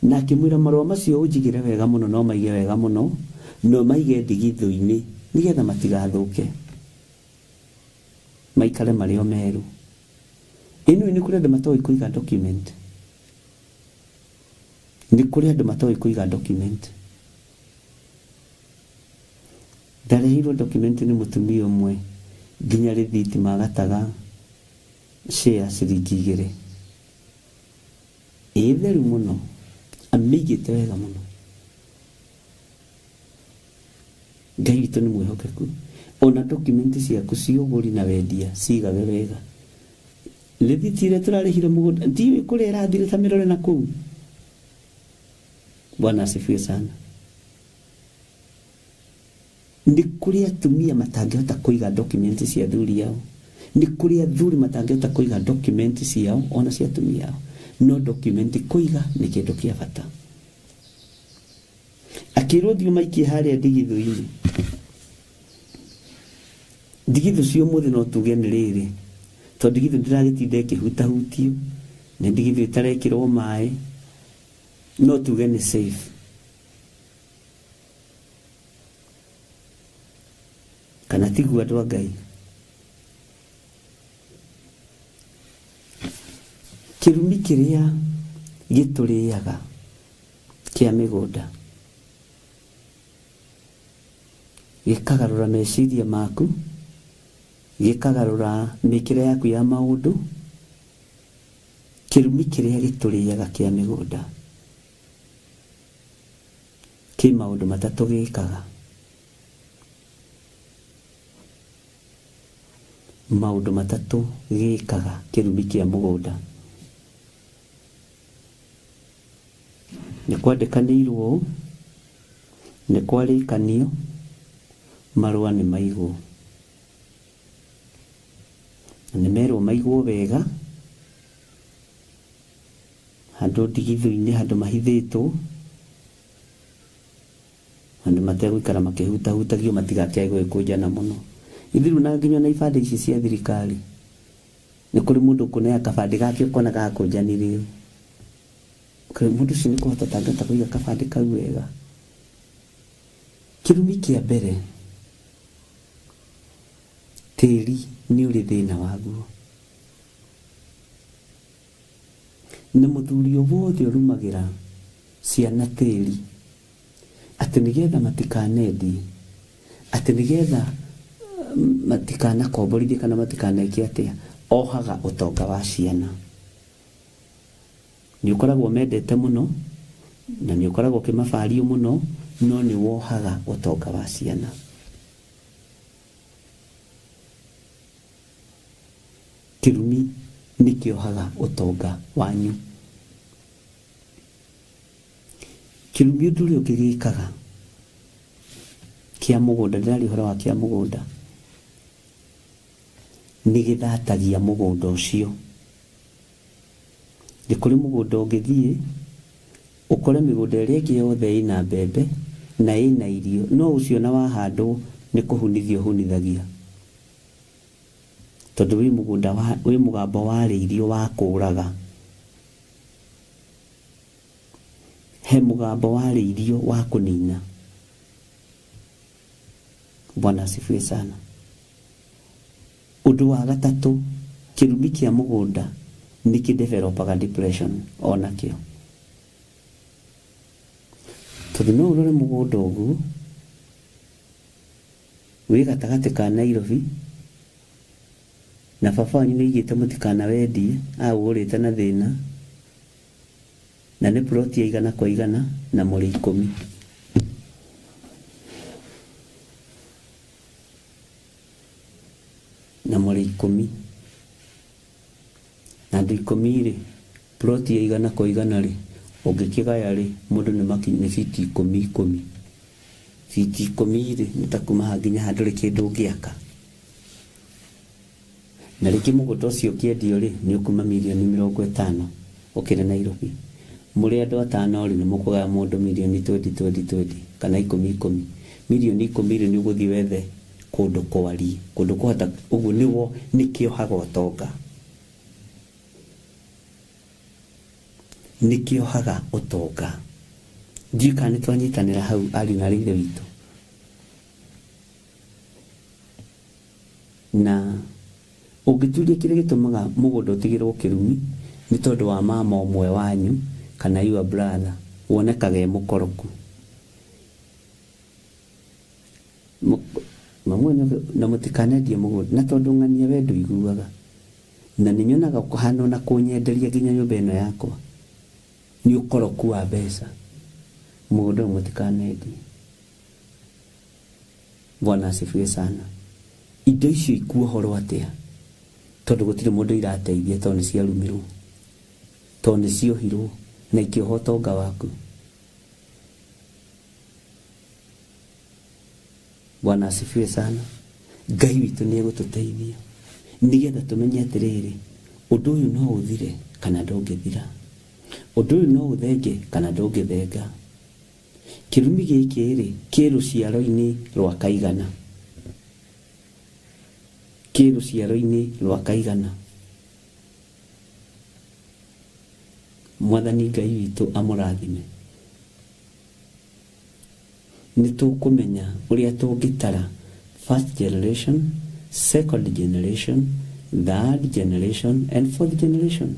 Na akĩmwĩra, Marũa macio ũnjigĩre wega mũno na ũmaige wega mũno, na ũmaige ndigithũ-inĩ, nĩ getha matigathũke, maikare marĩ o merũ. Ĩ nĩũĩ nĩ kũrĩ andũ matoĩ kũiga document? Nĩ kũrĩ andũ matoĩ kũiga document. Ndareheirwo document nĩ mũtumia ũmwe nginya rĩthiti magataga share ciringi igĩrĩ. Ĩ theru mũno, amĩigĩte wega mũno. Ngai witũ nĩ mwĩhokeku. Ona document ciaku cia ũgũri na wendia cigage wega. Rĩthiti ĩrĩa tũrarĩhire mũgũnda ndiũĩ kũrĩa ĩrathire ta mĩrore na kũu. Bwana asifiwe sana. Nĩ kũrĩ atumia matangĩhota kũiga document cia athuri ao. Nĩ kũrĩ athuri matangĩhota kũiga document ciao ona cia atumia ao. No document kũiga nĩ kĩndũ kĩa bata. Akĩrwo thiĩ ũmaikie harĩa ndigithũ-inĩ. Ndigithũ cia ũmũthĩ no tuge nĩ rĩrĩ, tondũ ndigithũ ndĩragĩtinda ĩkĩhutahutio, nĩ ndigithũ ĩtarekĩrwo maĩ, no tuge nĩ safe. Kana tiguo andũ a Ngai? Kĩrumi kĩrĩa gĩtũrĩaga kĩa mĩgũnda gĩkagarũra meciria maku, gĩkagarũra mĩkĩre yaku ya maũndũ, kĩrumi kĩrĩa gĩtũrĩaga kĩa mĩgũnda kĩ maũndũ matatũ gĩkaga. Maũndũ matatũ gĩkaga kĩrumi kĩa mũgũnda. Nĩ kwandĩkanĩirwo ũũ, nĩ kwarĩkanio, marũa nĩ maigwo. Na nĩ merwo maigwo wega, handũ ndigithũ-inĩ, handũ mahithĩtwo, handũ mategũikara makĩhutahutagio matigakĩage gũgĩkũnjana mũno. Ithuĩ rĩu na nginya ona ibandĩ ici cia thirikari, nĩ kũrĩ mũndũ ũkũnea kabandĩ gake ũkona gakũnjanire ũũ. Mũndũ ũcio nĩ kũhota atangĩhota kũiga kabandĩ kau wega. Kĩrumi kĩa mbere, tĩri nĩ ũrĩ thĩna waguo. Na mũthuri o wothe ũrumagĩra ciana tĩri, atĩ nĩgetha matikanendie, atĩ nĩgetha matikanakomborithie kana matikaneke atĩa, ohaga ũtonga wa ciana. Nĩ ũkoragwo ũmendete mũno, na nĩ ũkoragwo ũkĩmabario mũno, no nĩ wohaga ũtonga wa ciana. Kĩrumi nĩ kĩohaga ũtonga wanyu. Kĩrumi ũndũ ũrĩa ũngĩ gĩkaga kĩa mũgũnda, ndĩraria ũhoro wa kĩa mũgũnda, nĩ gĩthatagia mũgũnda ũcio. Nĩ kũrĩ mũgũnda ũngĩthiĩ ũkore mĩgũnda ĩrĩa ĩngĩ yothe ĩna mbembe na ĩna irio, no ũcio ona wahandwo nĩ kũhunithia ũhunithagia. Tondũ wĩ mũgũnda wa, wĩ mũgambo warĩirio wa kũũraga. He mũgambo warĩirio wa kũnina. Bwana asifiwe sana. Ũndũ wa gatatũ, kĩrumi kĩa mũgũnda nĩ kĩ developaga depression o nakĩo. Tondũ no ũrore mũgũnda ũguo wĩ gatagatĩ ka Nairobi na baba wanyu nĩ aigĩte mũtikanawendie, aũgũrĩte na thĩna na nĩ plot ya igana kwa igana na mũrĩ ikũmi. Na mũrĩ ikũmi. Na andũ ikũmi-rĩ, plot ya igana kwa igana-rĩ, ũngĩkĩgaya-rĩ, mũndũ nĩ makinya nĩ biti ikũmi ikũmi. Biti ikũmi-rĩ, nĩ ta kuma haha nginya haha ndũrĩ kĩndũ ũngĩaka. Na rĩngĩ mũgũnda ũcio ũkĩendio-rĩ, nĩ ũkuma mirioni mĩrongo ĩtano ũkĩrĩ Nairobi. Mũrĩ andũ atano-rĩ, nĩ mũkũgaya mũndũ mirioni twendi twendi twendi, kana ikũmi ikũmi. Mirioni ikũmi-rĩ, nĩ ũgũthiĩ wethe kũndũ kwariĩ, kũndũ kũhota, ũguo nĩwo, nĩkĩohaga ũtonga. Nĩkĩohaga ũtonga. Ndiũĩ kana nĩtwanyitanĩra hau ariũ na aarĩ a Ithe witũ. Na ũngĩturia kĩrĩa gĩtũmaga mũgũnda ũtigĩrwo kĩrumi nĩ tondũ wa mama ũmwe wanyu kana your brother wonekaga e mũkoroku. Na mũtikanendie mũgũnda na tondũ ng'ania we ndũiguaga na nĩ nyonaga ũkũhana ona kũnyenderia nginya nyũmba ĩno yakwa. Nĩ ũkoroku wa mbeca. Mũgũnda ũyũ mũtikanendie. Bwana asifiwe sana. Indo icio ikuohorwo atĩa? Tondũ gũtirĩ mũndũ irateithia tondũ nĩ ciarumirwo. Tondũ nĩ ciohirwo na ikĩoha ũtonga waku. Bwana asifiwe sana. Ngai witũ nĩ egũtũteithia nĩgetha tũmenye atĩrĩrĩ, ũndũ ũyũ no ũthire kana ndũngĩthira, ũndũ ũyũ no ũthenge kana ndũngĩthenga. Kĩrumi gĩkĩ rĩ kĩ rũciaro-inĩ rwa kaigana, kĩ rũciaro-inĩ rwa kaigana. Mwathani Ngai witũ amũrathime. Nĩ tũkũmenya ũrĩa tũngĩtara first generation, second generation, third generation and fourth generation.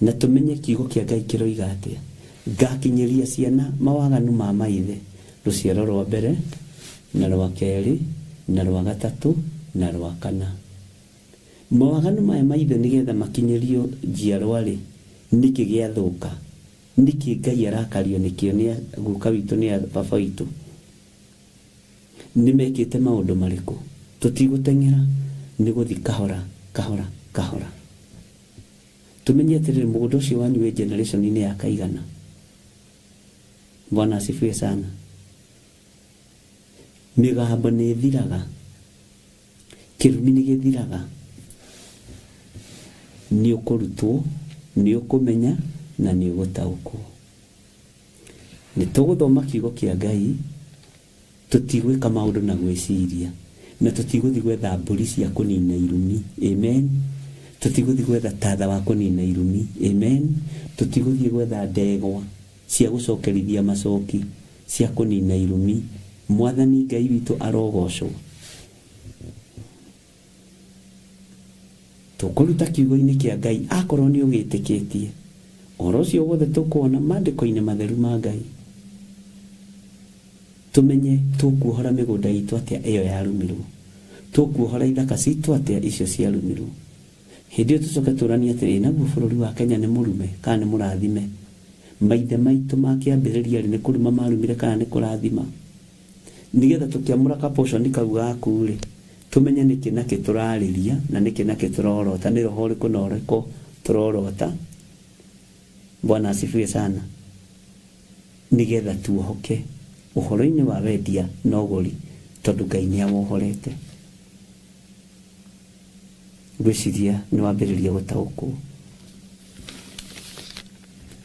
Na tũmenye kiugo kĩa Ngai kĩroiga atĩa. Ngakinyĩria ciana mawaganu ma maithe, rũciaro rwa mbere na rwa kerĩ na rwa gatatũ na rwa kana. Mawaganu maya ma ithe nĩgetha makinyĩrio njiarwa rĩ, nĩkĩ gĩathũka? Nĩkĩ Ngai arakario nĩkĩo nĩ guka witũ nĩ baba witũ? Nĩmekĩte maũndũ marĩkũ? Tũtigũteng'era, nĩ gũthi kahora kahora kahora. Tũmenye atĩrĩrĩ, mũgũnda ũcio wanyu wĩ generation-inĩ ya kaigana. Bwana asifiwe sana. Mĩgambo nĩ ĩthiraga, kĩrumi nĩ gĩthiraga. Nĩ ũkũrutwo, nĩ ũkũmenya na nĩ ũgũtaũkwo. Nĩ tũgũthoma kiugo kĩa Ngai, tũtigwĩka maũndũ na gwĩciria, na tũtigũthiĩ gwetha mbũri cia kũnina irumi. Amen. Tũtigũthiĩ gwetha tatha wa kũnina irumi. Amen. Tũtigũthiĩ gwetha ndegwa cia gũcokerithia macoki cia kũnina irumi. Mwathani Ngai witũ arogocwo. Tũkũruta kiugo-inĩ kĩa Ngai akorwo nĩ ũgĩtĩkĩtie. Ũhoro ũcio wothe tũkũwona mandĩko-inĩ matheru ma Ngai. Tũmenye tũkuohora mĩgũnda itũ atĩa ĩyo yarumirwo. Tũkuohora ithaka citũ atĩa icio ciarumirwo. Hĩndĩ ĩyo tũcoke tũranie atĩrĩ, naguo bũrũri wa Kenya nĩ mũrume kana nĩ mũrathime? Maithe maitũ ma kĩambĩrĩria rĩ, nĩ kũruma marumire kana nĩ kũrathima? Nĩgetha tũkĩamũra ka portion kau gaku rĩ, tũmenye nĩkĩ nakĩ tũrarĩria na nĩkĩ nakĩ tũrorota, nĩ roho ũrĩkũ na ũrĩkũ tũrorota. Bwana asifiwe sana. Nĩgetha tuohoke ũhoro-inĩ wa wendia na ũgũri, tondũ Ngai nĩ awohorete. Ngwĩciria nĩ wambĩrĩria gũtaũkwo.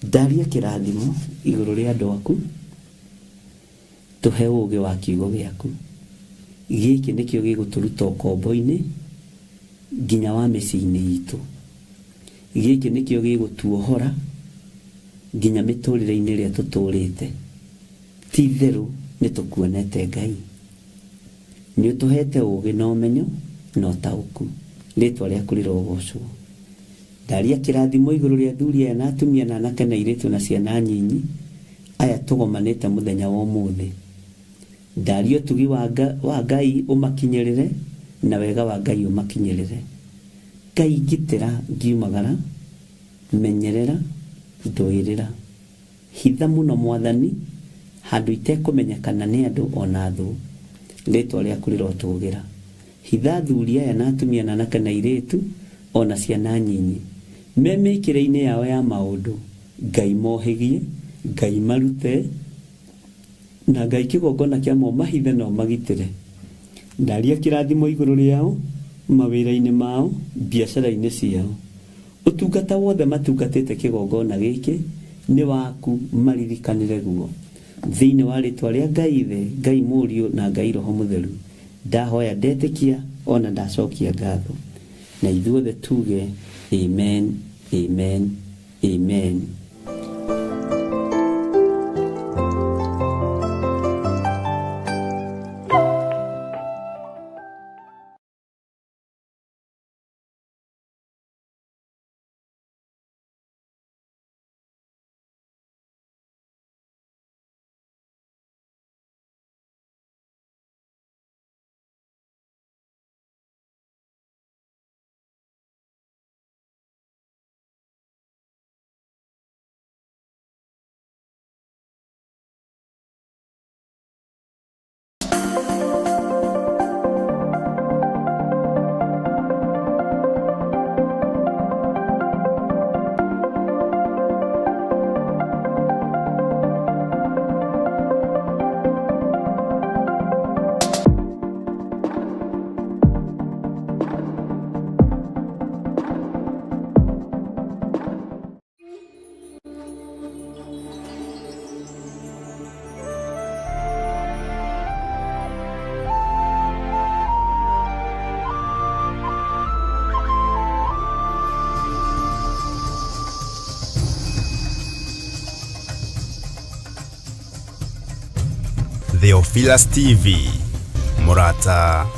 Ndaria kĩrathimo igũrũ rĩa andũ aku, tũhe ũũgĩ wa kiugo gĩaku. Gĩkĩ nĩkĩo gĩgũtũruta ũkombo-inĩ nginya wa mĩciĩ-inĩ itũ. Gĩkĩ nĩkĩo gĩgũtuohora nginya mĩtũrĩre-inĩ ĩrĩa tũtũrĩte. Ti itherũ nĩ tũkuonete Ngai. Nĩ ũtũhete ũũgĩ na ũmenyo na ũtaũku. Rĩtwa rĩaku rĩrogocwo. Ndaria kĩrathimo igũrũ rĩa athuri aya na atumia na anake na airĩtu na ciana nyinyi aya tũgomanĩte mũthenya wa ũmũthĩ. Ndaria ũtugi wa Ngai ũmakinyĩrĩre na wega wa Ngai ũmakinyĩrĩre. Ngai ngitĩra ngiumagara, menyerera, ndũĩrĩra. Hitha mũno Mwathani, handũ itekũmenyekana nĩ andũ o na thũ. Rĩtwa rĩaku rĩrotũgĩra. Hitha athuri aya na atumia na anake na airĩtu o na ciana nyinyi. Me mĩkĩre-inĩ yao ya maũndũ, Ngai mohĩgie, Ngai marute, na Ngai kĩgongona kĩa mo mahithe na ũmagitĩre. Ndaria kĩrathimo igũrũ rĩao, mawĩra-inĩ mao, biacara-inĩ ciao. Ũtungata wothe matungatĩte kĩgongona gĩkĩ nĩ waku maririkanĩre guo. Thĩinĩ wa rĩtwa rĩa Ngai Ithe, Ngai Mũriũ na Ngai Roho Mũtheru, ndahoya ndetĩkia o na ndacokia ngatho. Na ithuothe tuge amen, amen, amen. Theophilus TV, Murata.